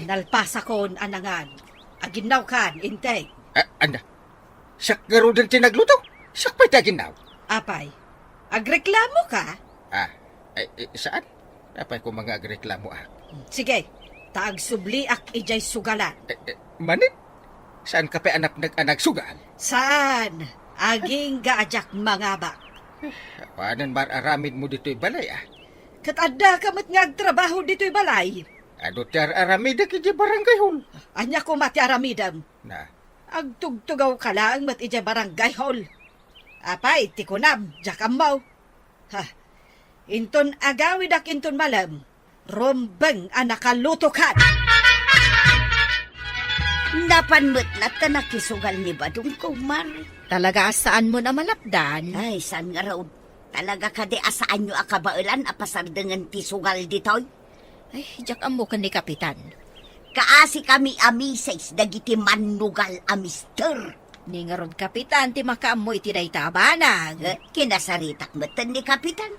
Nalpasakon a nangag. Aginnaw kan, integ. A, ania? Siak ngaruden ti nagluto? Siak pay ti aginnaw? Apay, agreklamoka? A, ay, eh, saan? Apay koma nga agreklamo, a? Sige, ta agsubliak idiay sugalan. Eh, eh, manen? Saanka pay a napnag a nagsugal? Saan? Agingga a diak mangabak. Awanen mar-aramidmo ditoy balay, a? Ket addaka met nga agtrabaho ditoy balay. Adu ti ar-aramidek idiay barangay hall. Ania koma ti aramidem? Na. Agtugtugawka laeng met idiay barangay hall. Apay, ti kunam, diak ammo. Ha, inton agawidak inton malem, rumbeng a nakalutokan. Napan met latta nakisugal ni Badong, kumare. Talaga a saanmon a malapdan? Ay, saan ngarud. Talaga kadi a saanyo a kabaelan a pasardengen ti sugal ditoy? Ay, diak ammo ken ni Kapitan. Kaasi kami a misis dagiti mannugal a mister. Ni ngarud Kapitan ti makaammo iti dayta a banag. Eh, kinasaritak metten ni Kapitan.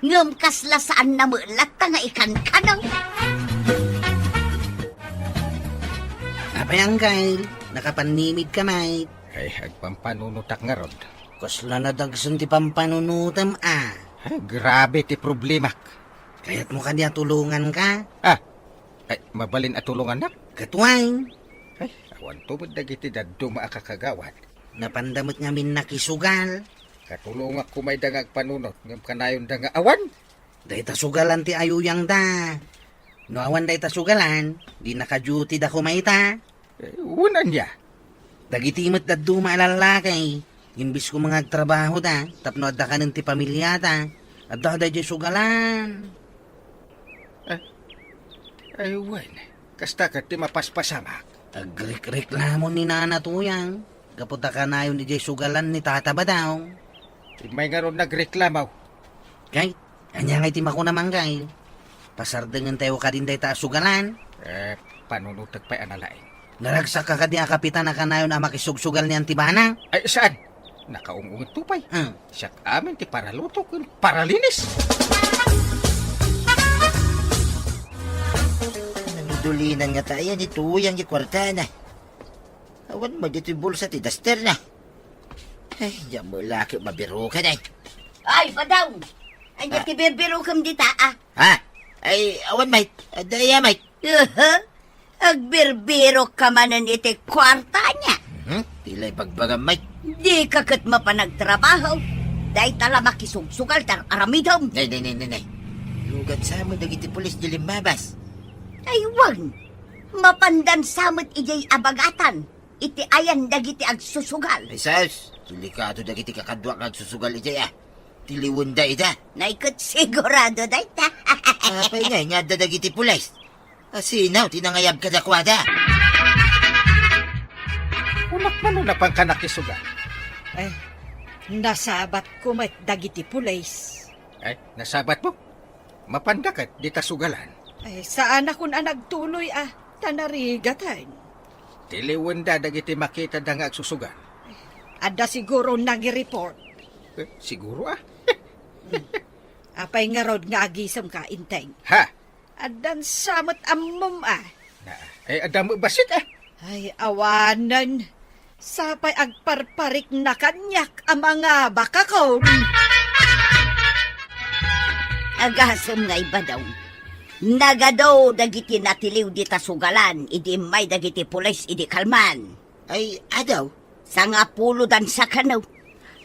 Ngem kasla saanna met latta nga ikankanaw. Apay, Angkel, nakapannimidka met? Ay, agpampanunotak ngarud. Kasla nadagsen ti pampanunotem, a? Ay, grabe ti problemak. Kayatmo kadi a tulonganka? A, ay, mabalin a tulongannak? Ket wen. Ay, awanto met dagiti dadduma a kakagawad. Napanda met ngamin nakisugal. Katulongak koma ida nga agpanunot, ngem kanayonda nga awan. Dayta sugalan ti ayuyangda. No awan dayta sugalan, di naka-duty da koma ita. Eh, wen ania? Dagiti met dadduma a lallaki, imbis koma nga agtrabahoda tapno adda kanen ti pamiliada, adda daydiay sugalan. Eh, ay, wen, kasta ket ti mapaspasamak. Agrikreklamo ni Nana Tuyang, gapu ta kanayon idiay sugalan ni Tata Badong. Immay ngarud nagreklamo. Kay, ania ngay ti makunam, Anggail? Pasardengentayo kadin dayta a sugalan? Eh, panunotek pay a nalaing. Naragsak ka kadi a kapitan a kanayon a makisugsugal ni Antibana? Ay, saan? Nakaung-unget to pay. Hmm. Siak amin ti paraluto ken paralinis. Nangidulinan nga ta ayan ituyan ti kuartana. Awan mo ditoy bulsa ti dasterna. Ay, diak mo laki mabirukan ay. Ay, Badong! Ania Ah. ti birbirukem dita, ah? Ha? Ay, awan, mate. Adda iya, mate. Aha. Agbirbirok ka manen iti kuarta ania? Hmm? Tilay bagbagam, mate. Di ka ket mapan agtrabaho. Dayta la makisugsugal ti ar-aramidem. Nay, nay, nay, nay, nay. Lugan sa mo dagiti pulis di limmabas. Ay, wen. Mapandan sa met idiay abagatan. Iti ayan dagiti agsusugal. Ay, sus, delikado dagiti kakaduak nga agsusugal idiay, ah. Tiliwenda ida. Nay ket sigurado dayta. Apay ngay nga adda dagiti pulis? Asino ti nangayab kadakuada? Kunak man no napan ka nakisugal. Ay, nasabat ko met dagiti pulis. Ay, nasabat mo? Mapanda ket dita sugalan? Ay, saanakon a nagtuloy a, ta narigatan. Tiliwenda dagiti makitada nga agsusugal. Adda siguro nangireport. Eh, siguro, ah. Apay ngarud nga agisem ka, Inteng? Ha? Addan sa met ammom, ah. Na, eh, adda met bassit, ah. Ay, awanen. Sapay agparparikna kaniak a mangabakakon. Agasem nga ibadaw. Nagadu dagiti natiliw dita sugalan idi immay dagiti pulis idi kalman. Ay, adaw? Sangapulo dansa kano.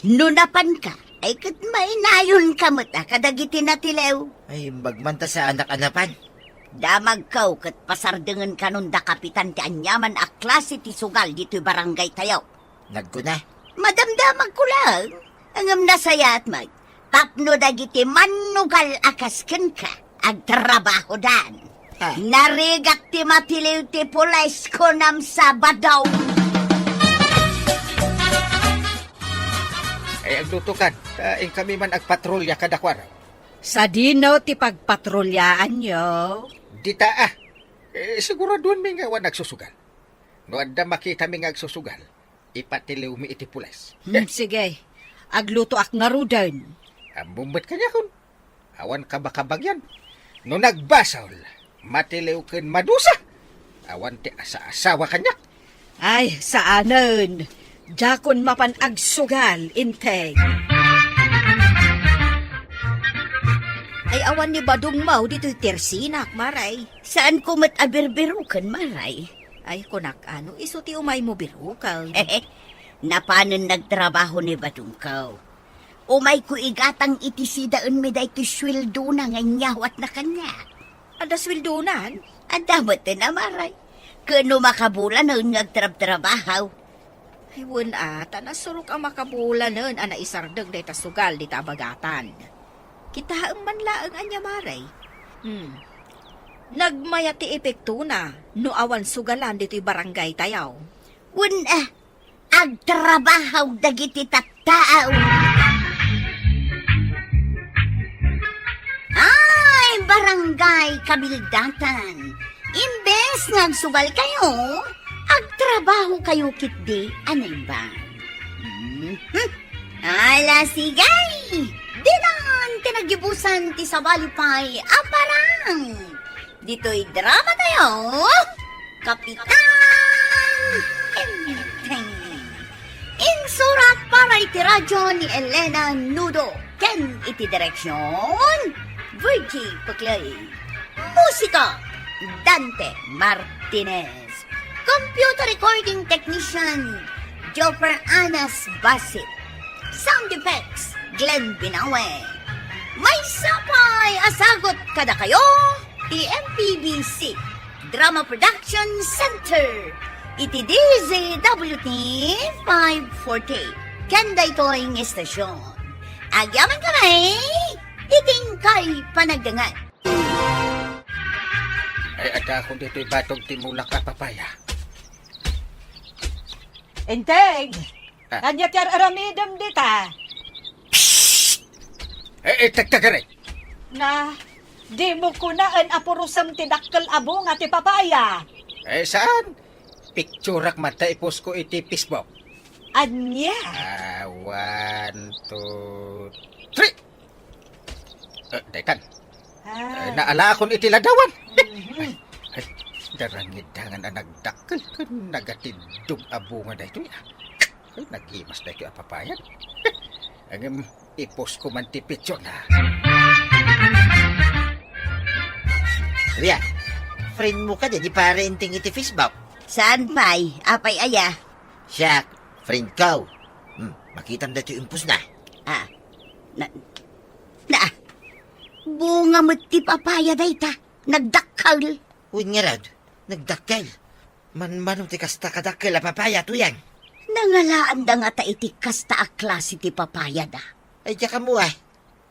No napanka, ay ket mainayonka met a kadagiti natiliw. Ay, imbag man ta saanak a napan. Damagko ket pasardengen kanon da kapitan ti aniaman a klase ti sugal ditoy barangay tayo. Nagkuna? Madamdamagko laeng, ngem nasayaat met tapno dagiti mannugal a kas kenka agtrabahodan. Ah. Narigat ti matiliw ti pulis, kunam sa badaw. Ay, aglutokan, ta inkami man agpatrolya kadakuada. Sadino ti pagpatrolyaanyo? Dita, ah. Eh, siguraduanmi nga awan agsusugal. No adda makitami nga agsusugal, ipatiliwmi iti pulis. Hmm, sige. Aglutoak ngaruden. Ammom met kaniakon. Awan kabakabag yan. No nagbasol, matiliw ken madusa. Awan ti asa-asawa kaniak. Ay, saanen. Diakon mapan agsugal, Inteng. Ay, awan ni Badong Mau ditoy tersinak, Maray. Saanko met a birbiruken, Maray. Ay, kunak, ano, isu ti umaymo biruken? Napanen nagtrabaho ni Badongko. Umayko igatang iti sidaenmi daytoy sueldona nga inyawatna kaniak. Adda sueldonan? Adda met, Maray. Ken no makabulanen nga agtrabtrabaho. Ay, wen a, ta nasurok a makabulanen a naisardeng dayta sugal dita abagatan. Kitaem man laeng ania, Maray. Hmm. Nagmayat ti epektona no awan sugalan ditoy barangay tayo. Wen a, agtrabaho dagiti tattao. Ay, barangay kabildatan, imbes nga agsugal kayo, agtrabaho kayo kitdi a naimbag. Mhm. Ala, sige! Dinan ti nagibusan ti sabali pay a parang. Ditoy drama tayo, Kapitan Enteng. Insurat para iti radyo ni Elena Nudo ken iti direksyon, Virgie Peclay. Musika, Dante Martinez. Computer recording technician, Joffer Anas Basit. Sound effects, Glenn Binawe. Maysa pay a sagut kadakayo ti M P B C Drama Production Center iti D Z W T five forty ken daytoy nga istasyon. Agyaman kami iti inkay panagdengngeg. Ay, adda akon ditoy batog ti mulak a papaya. Enteng! Ah. Ania ti ar-aramidem dita? Psst! Eh, eh, tagtagari. Na, dimo kunaen a purosem ti dakkel a bunga ti papaya. Eh, saan? Picturak man ta ipost ko iti Facebook. Ania? Ah, one, two, three. Eh, daytan. Ah. Eh, naalakon iti ladawan. Mhm. Ay, ay, darangidangan a nagdakkel ken nagatiddog a bunga daytoy, ah. Ay, nagimas daytoy a papaya. Ngem, ipost ko man ti picture na. Ria, friend mo kadi ni Pare Enteng iti Facebook? Saan pay? Apay aya? Siak, friend ko. Hmm, makitam daytoy impost na. Ah, na, na, bunga met ti papaya dayta. Nagdakkel. Wen ngarud, nagdakkel. Manmano ti kasta kadakkel a papaya, Tuyang? Nangalaanda ngata iti kasta a klase ti papayada. Ay, diak ammo, ah.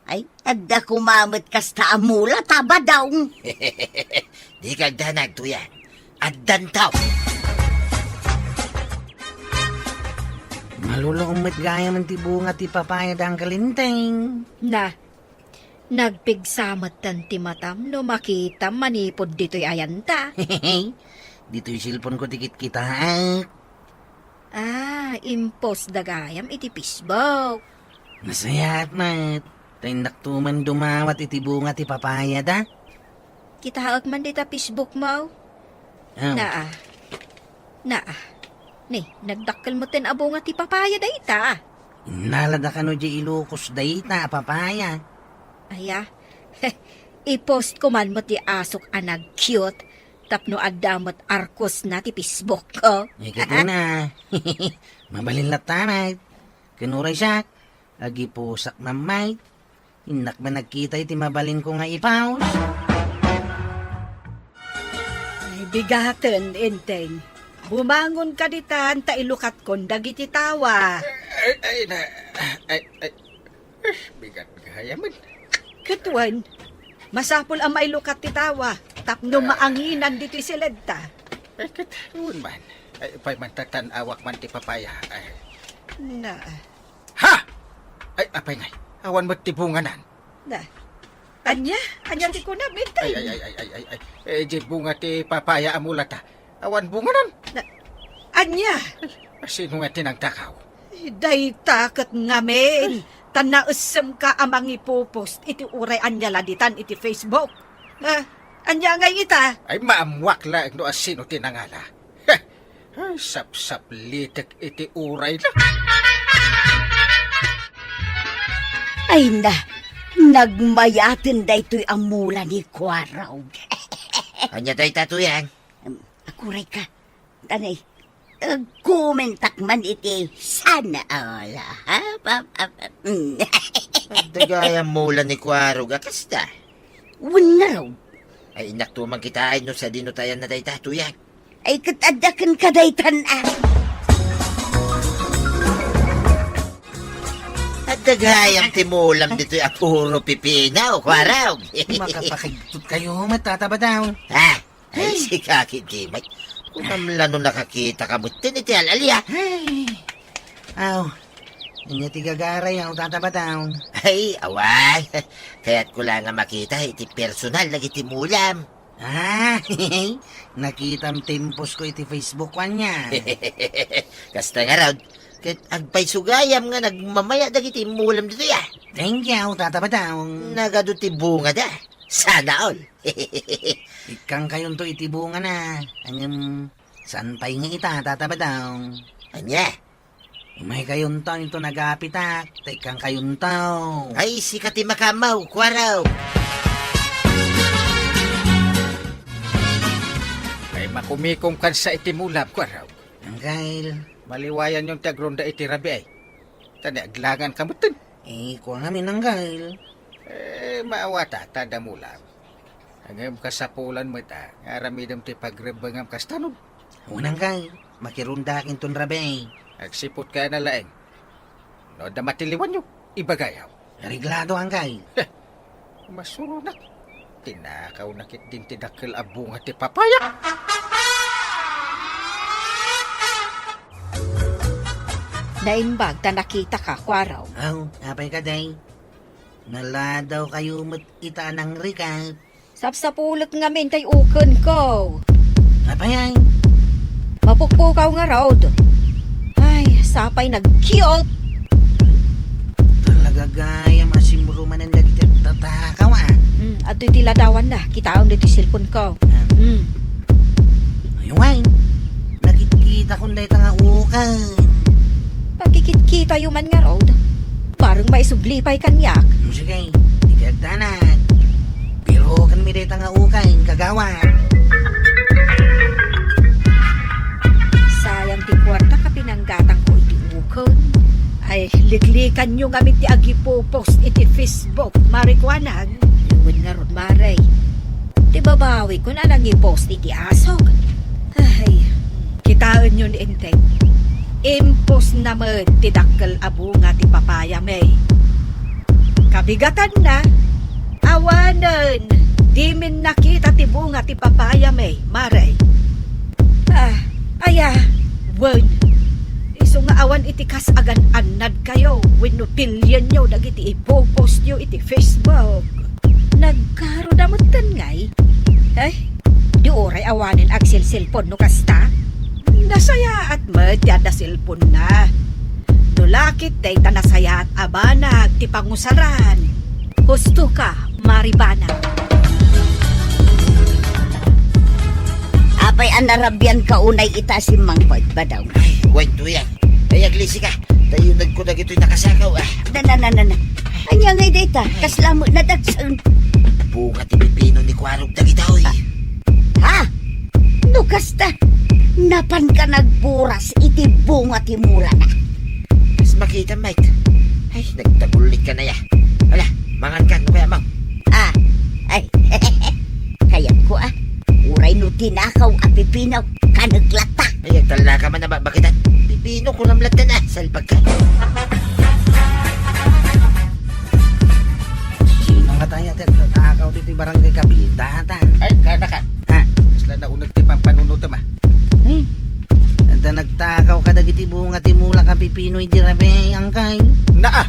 Ay, adda koma met kasta a mula ta, Badong. Dika agdanag, Tuyang. Addanto. Malulong met gayam ti bunga ti papayada, Uncle Enteng. Na, nagpigsa metten ti matam no makitam manipud ditoy ayanta. Ditoy cellphone ko ti kitkitaek. Ah, impost da gayam iti Facebook. Nasayaat met. Ta indakto man dumawat iti bunga ti papayada. Kitaek man dita Facebook mo. Ah. Naa. Naa. Ni, nagdakkel metten a bunga ti papaya dayta. Innalada kano di ilukos dayta a papaya. Aya. Ipost ko man met ti asok a nag-cute tapno adda met arkosna ti Facebook ko. Ay, ket na. Mabalin latta met. Ken uray siak, agipusak man met. Innak man nagkita iti mabalinko nga ipaus. Ay, bigaten, Enteng. Bumangon ka ditan ta ilukatkon dagiti tawa. Ay, ay, na, ay, ay, eh, bigat gayamen. Ket wen, masapul a mailukat ti tawa tapno maanginan ditoy siledta. Ay, ket wen man. Ay, pay man tatan-awak man ti papaya. Ay. Na. Ha! Ay, apay ngay, awan met ti bunganan. Na. Ania? Ania ti kunam, Enteng? Ay, ay, ay, ay, ay, ay, ay. Eh, di bunga ti papaya a mulata. Awan bunganan. Na, ania? Ay, sino nga ti nagdakaw? Eh, dayta ket ngamin. Ta naessemka a mangipopost iti uray ania la ditan iti Facebook. Ah, ania ngay ita? Ay, maammuak laeng no asino ti nangala. Heh! Ay, sapsaplitek iti uray na. Ay na, nagmayaten daytoy a mula ni Kuarog. Ania dayta, Tuyang? Em, aguray ka. Tanay, agkomentak man iti sana all, ha? Pa, pa, pa, mm. Dagayam mula ni Kuarog a kasta. Wen ngarud. Ay, innak to man kitaen no sadino tayan na dayta, Tuyang. Ay, ket adda kenka daytan, a. Adda gayam ti mulam ditoy a puro pipino, Kuarog. Makapakigtot kayo met, Tata Badong. Ha? Ay, ay. Sika, Kidimay. Kunam la no nakakita ka met iti al-alia. Ay. Aw, ania ti gagaray, aw, Tata Badong? Ay, awan. Kayatko la nga makita iti personal dagiti mulam. Ah, nakitam ti impost ko iti Facebook ania. Kasta ngarud, ket agpayso gayam nga nagmamaya dagiti immulam ditoy, a. Thank you, Tata Badong. Nagadu ti bungada. Sana all. Ikkangkayonto iti bungana. Ngem, saan pay nga ita, Tata Badong? Ania? Umaykayonto inton agapitak, ta ikkangkayonto. Ay, sika ti makamaw, Kuarog. Ay, makumikom kansa iti mulam, Kuarog. Anggail. Maliwayanyon ti agronda iti rabii. Ta ni aglangan ka metten. Eh, kua ngamin, anggail. Eh, maawata, ta adda mulam. Ngem kasapulan met a, nga aramidem ti pagrebbengam kasta no. Wen anggail, makirondaak inton rabii. Agsiput ka na laeng. No adda matiliwanyo, ibagayo. Areglado anggail. Heh, masuronak. Tinakaw na ketdin ti dakkel a bunga ti papaya. Naimbag ta nakitaka, Kuarog. Aw, apay kadi? Naladaw kayo met ita a nangrigat. Sapsapulek ngamin tay ukenko. Apay ay? Mapukpukaw ngarud. Ay, sapay nagkiot. Talaga gayam a simrumanen dagiti tatakaw, a. Hmm, adtoy ti ladawanna. Kitaem ditoy cellphone ko. Ah. Hmm. Ay, way. Nakitkitakon dayta nga uken. Pagkikitkitayo man ngarud. Bareng maisubli pay kaniak. Hmm, sige, di kay agdanag. Pero kanmi dayta nga uken, kagawad. Sayang ti kuarta a pinanggatangko iti uken. Ay, liklikanyo ngamin ti agipopost iti Facebook, Mare Kuanang. Wen ngarud, Mare. Ti babawikon a nangipost iti asok. Ay, kitaenyo ni Enteng. Impostna met ti dakkel a bunga ti papayami. Kabigatanna, awanen, dimin nakita ti bunga ti papayami, Mare. Ah, aya, wen. Isu nga awan iti kas agan-annadkayo wenno pilienyo dagiti ipopostyo iti Facebook. Nagkaroda metten ngay? Ay, di uray awanen agselselpon no kasta? Nasayaat met ti adda selponna. No lakit dayta nasayaat a banag ti pangusaran. Husto ka, Mare Banag. Apay a narabian ka unay ita a simmangpet, Badaw? Ay, wen, Tuyang. Ay, aglisi ka. Tayunagko dagitoy nakasakaw, ah. Na, na, na, na, na. Ania ngay dayta? Kasla met nadagsen. Bunga ti pipino ni Kuarog dagitoy. Ah. Ha? No kasta, napanka nagburas iti bunga ti mulana. Kas makita, Mike. Ay, nagtagullit ka na ya. Ala, mangan ka, no kaya mo? Ah, ay, kayatko, ah. Uray no tinakaw a pipino, kanek latta. Ay, agtalla ka man a babakitan. Pipino, kunam latta na. Salpag ka. Sino nga tayo, ate? Nagtatakaw dito yung barangay Kabilda, ata? Ay, kada ka. Ha? Kasla na unag ti pampanunutem, ah. Hmm. Anta nagtakaw ka dagiti bunga ti mulak a pipino idi rabii, angkay. Naa.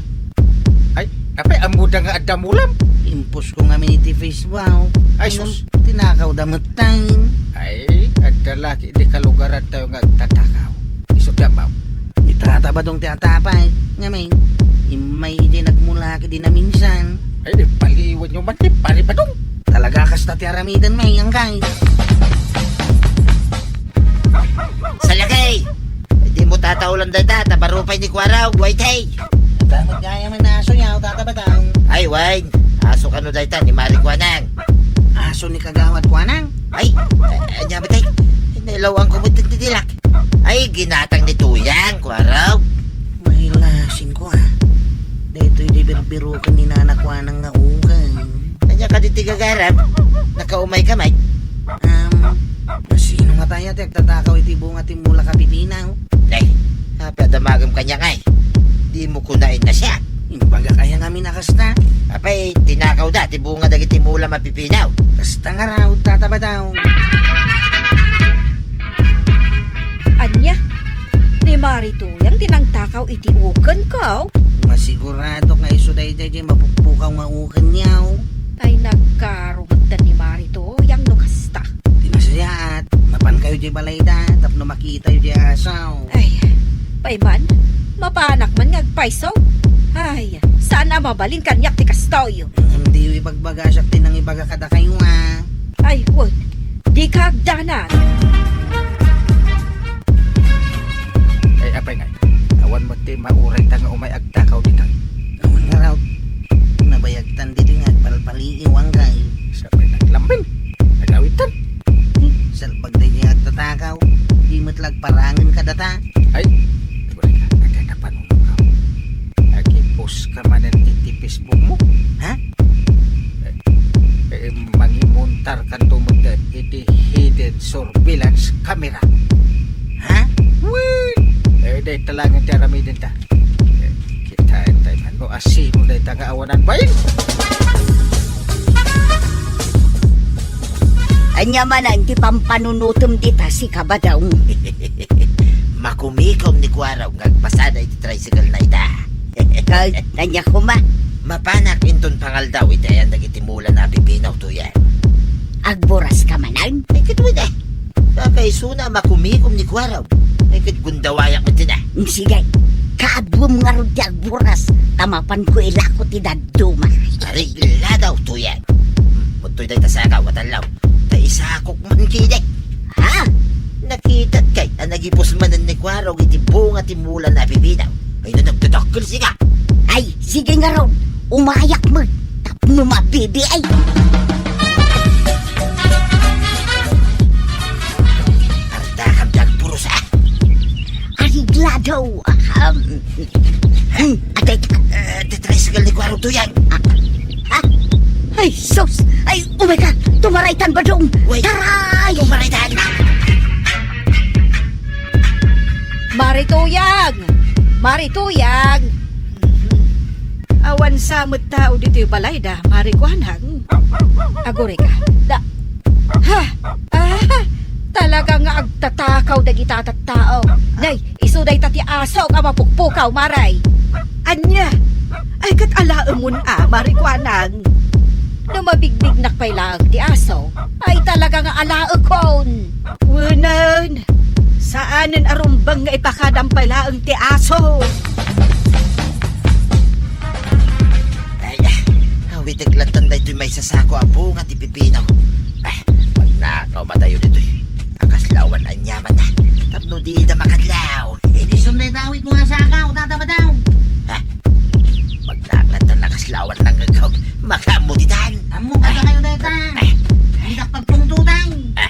Ay, apay, ammoda nga adda mulam? Impost ko ngamin iti Facebook. Ay, sus. Tinakaw da metten. Ay, adda laki di kalugaran tayo nga agtatakaw. Isu ti ammo. Ni Tata Badong ti atapay. Ngamin, immay idi nagmulak idi naminsan. Ay, di paliwan nyo man ti Pari Badong. Talaga kasta ti aramiden, may angkay. Salakay! Di mo tataulan dayta, ta baro pay ni Kuarog, way tay. Dapat gaya man aso niya, o Tata Badong. Ay, way. Aso kano dayta ni Mari Kuanang. Aso ni Kagawad Kuanang? Ay, ay, anya ba tay? Nailawan ko mo ti dilak. Ay, ginatang ni Tuyang, Kuarog. Mailasin ko, ah. Daytoy di birbirukan ni Nana Kuanang nga ukan. Anya ka di ti gagaram? Nakaumay ka, Mike? Um, sino nga tayo ti agtatakaw iti bunga ti mulak a pipino? Nay, apay a damagem kaniak ay? Di mo kunaen na siya. Imbagak aya ngamin a kasta? Apay, tinakaw da ti bunga dagiti mulam a pipino. Kasta ngarud, Tata Badong. Ania? Ni Mari Tuyang ti nangtakaw iti ukenko? Masigurado nga isu daydiay diay mapukpukaw nga ukenyo. Ay, nagkarumetan ni Mari Tuyang no kasta. Ti nasayaat, mapankayo diay balayda tapno makitayo diay aso. Ay, pay man, mapanak man nga agpayso. Ay, saan a mabalin kaniak ti kastoy. Ngem diyo ibagbaga siak ti nangibaga kadakayo, a. Ay, wen, dika agdanag. Ay, apay ngay, awan met ti maurayta nga umay agtakaw ditoy. Awan ngarud. Nabayagtan ditoy nga agpalpaliiw, angkay. Sapay naglambing. Nagawidtan. Hmm, salpag daydiay agtatakaw. Di met la agparangen kadata. Ay, wala ka. Agkakapanunot ka. Agi-post ka manen iti Facebook mo. Ha? Eh, eh, mangimontar kanto met iti hidden surveillance camera. Ha? Wen! Eh, dayta laeng ti aramidenta. Eh, kitaentayo man no asino dayta nga awanan bain. Ania manen ti pampanunotem dita, sika, Badong? Makumikom ni Kuarog nga agpasada iti tricycle na ita. Kay, ania koma? Mapanak inton pangaldaw iti ayan dagiti mula na pipino, Tuyang. Agburas ka manen? Ay, ket wen, eh. Kakaisuna a makumikom ni Kuarog. Ay, ket gundawayak met tina. Mm, sige. Kaaduem ngarud ti agburas, ta mapanko ilako ti dadduma. Aregladaw, Tuyang. Muttoy dayta sakaw, atallaw. Ta isakok man kidi. Ha? Nakitak kay a nagipus manen ni Kuarog iti bunga ti mula na pipino. Ay, na nagdadakkel, siga. Ay, sige ngarud. Umayak met. Tapno mabibi ay. Ardakam ti agburos, ah. Areglado. Ahem. Hmm, atay. Eh, ti tricycle ni Kuarog, Tuyang. Ah, ah. Ay, sus! Ay, umay ka! Tumaraytan, Badong! Uy, taray! Tumaraytan! Mari Tuyang! Mari Tuyang! Awan sa met tao ditoy balayda, Mari Kuanang. Agurayka. Da, ha? Ah, talaga nga agtatakaw dagita tattao. Nay, isu dayta ti asok a mapukpukaw, Mari. Ania? Ay, ket alaemon a, Mari Kuanang. No mabigbignak pay laeng ti aso, ay talaga nga alaekon. Wenen, saanen a rumbeng nga ipakadam pay laeng ti aso. Ay, ah, awitek lattan daytoy maysasako a bunga ti pipino. Ah, magnakaw matayo ditoy. Akaslawan aniaman na. Tapno di ida makadlaw. Isu met dayta awitmo nga sakaw, Tata Badong. Ah, magnakaw lattan, akaslawan na nga ikaw. Makaammo ditan. Ammo ka kayo dayta. Didak pagpungtutan. Ah.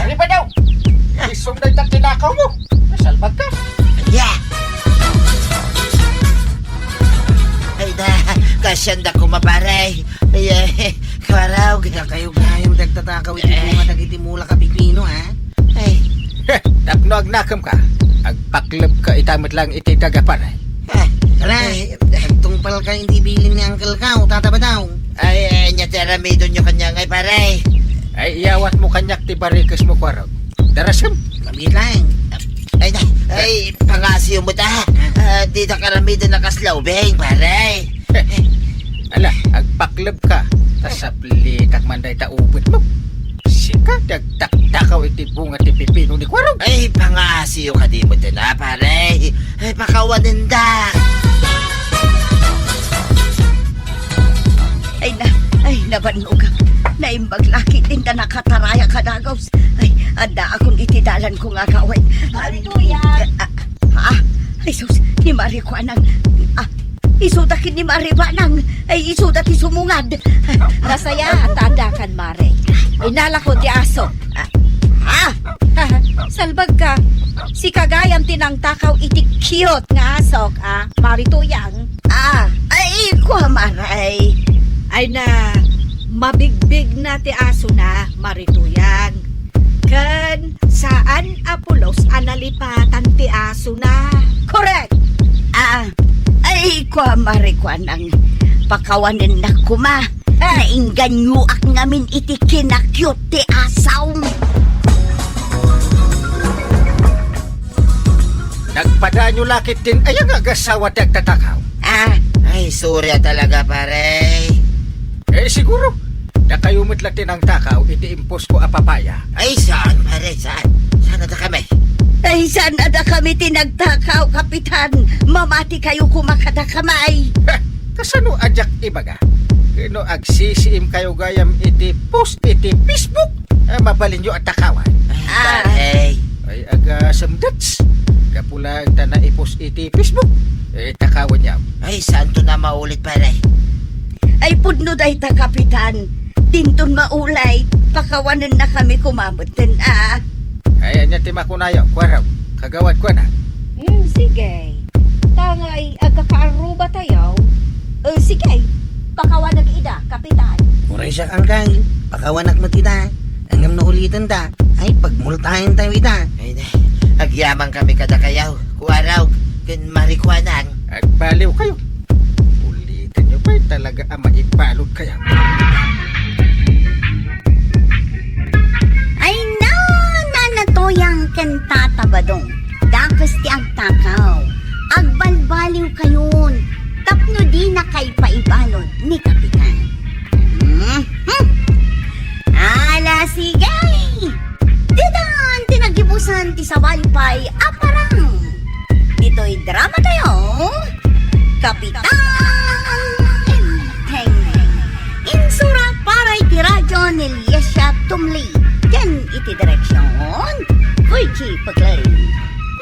Ari pa daw. Isu met dayta tinakaw mo. Nasalbag ka. Yeah. Ay da, kasyan da kuma, pare. Ay, ay, Kuarog. Kayo, kayo, nagtatakaw iti bunga dagiti mula ka pipino, ha? Ay. Heh, tapno agnakem ka, agpakleb ka ita met lang iti daga, pare. Ah, pare, ay, agtungpal ka iti bilin ni uncle ka, o Tata Badong. Ay, ay, ania ti aramidon yo kaniak, pare? Ay, iyawat mo kaniak ti barikes mo, Kuarog. Darasem. Kami lang. Ay, na, ay, pangasiw mo ta. Ah, di ta karamidan a kasla ubing, pare. Ala, agpakleb ka. Ta saplitak man dayta ubet mo. Sika, dagdakdakaw iti bunga ti pipino ni Kuarog. Ay, pangasiw ka di mo tana, pare. Ay, pakawanen da. Ay na, ay, nabannogak. Naimbag lakit din ta nakatarayak a dagaw. Ay, addaakon iti dalanko nga agawid. Mari Tuyang! Ah, ah, ay, sus, ni Mari Kuanang. Ah, isuda ket ni Mari Banang. Ay, isuda ti sumungad. Nasaya, ta addakan, Mari. Inalako ti aso. Ah, ah. Salbag ka. Sika gayam ti nangtakaw iti cute nga asok, ah, Mari Tuyang. Ah, ay, kua, Mari. Ay na, mabigbigna ti asona, Mari Tuyang. Ken saan a pulos a nalipatan ti asona. Correct! Ah, ay, kua, Mari Kuanang, pakawanennak koma. Nainganyoak ngamin iti kinakyot ti asawm. Nagpadaanyo lakit din aya nga agasawa ti agtatakaw? Ah, ay, sorry a talaga, pare. Eh, siguro, dakayo met la ti nangtakaw iti imposko a papaya. Ay, saan, pare? Saan? Saan a dakami? Ay, saan a dakami ti nagtakaw, Kapitan? Mamati kayo koma kadakami. Heh, kasano a diak ibaga? Ket no agsisiim kayo gayam iti post iti Facebook, eh, mabalinyo a takawan. Ah. Ay, pare. Ay, aga, sumdets. Gapu laeng ta naipost iti Facebook. Eh, takawan niya. Ay, saanto na maulit, pare? Ay, pudno dayta, Kapitan. Dinton maulay, pakawanennakami koma metten, a. Ay, ania ti makunayo, Kuarog? Kagawad, kuana? Hmm, sige. Tangay, agkakaarruba tayo. Eh, sige. Pakawanak ida, Kapitan. Uray siak, Angkal. Pakawanak met ida. Ngem no uliten da, ay, pagmultaen tayo ida. Ay, nay. Agyaman kami kadakayo, Kuarog, ken Mari Kuanang. Agbaliw kayo. Uliten nyo pay talaga a maibalud kayo. Ay, na, Nana Tuyang ken Tata Badong. Dakes ti agtakaw. Agbalbaliw kayon. Tapno dinakay paibalon ni Kapitan. Mhm. Ala, sige! Ditan ti nagibusan ti sabali pay a parang. Ditoy drama tayo, Kapitan Enteng. Insurat para iti radyo ni Liesia Tumli. Ken iti direksyon, Virgie Paglen.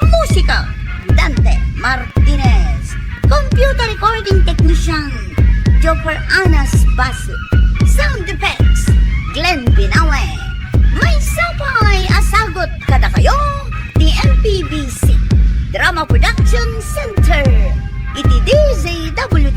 Musika, Dante Martinez. Computer recording technician, Joffer Anas Basu. Sound effects, Glenn Binawe. Maysa pay a sagut kadakayo ti M P B C Drama Production Center iti D Z W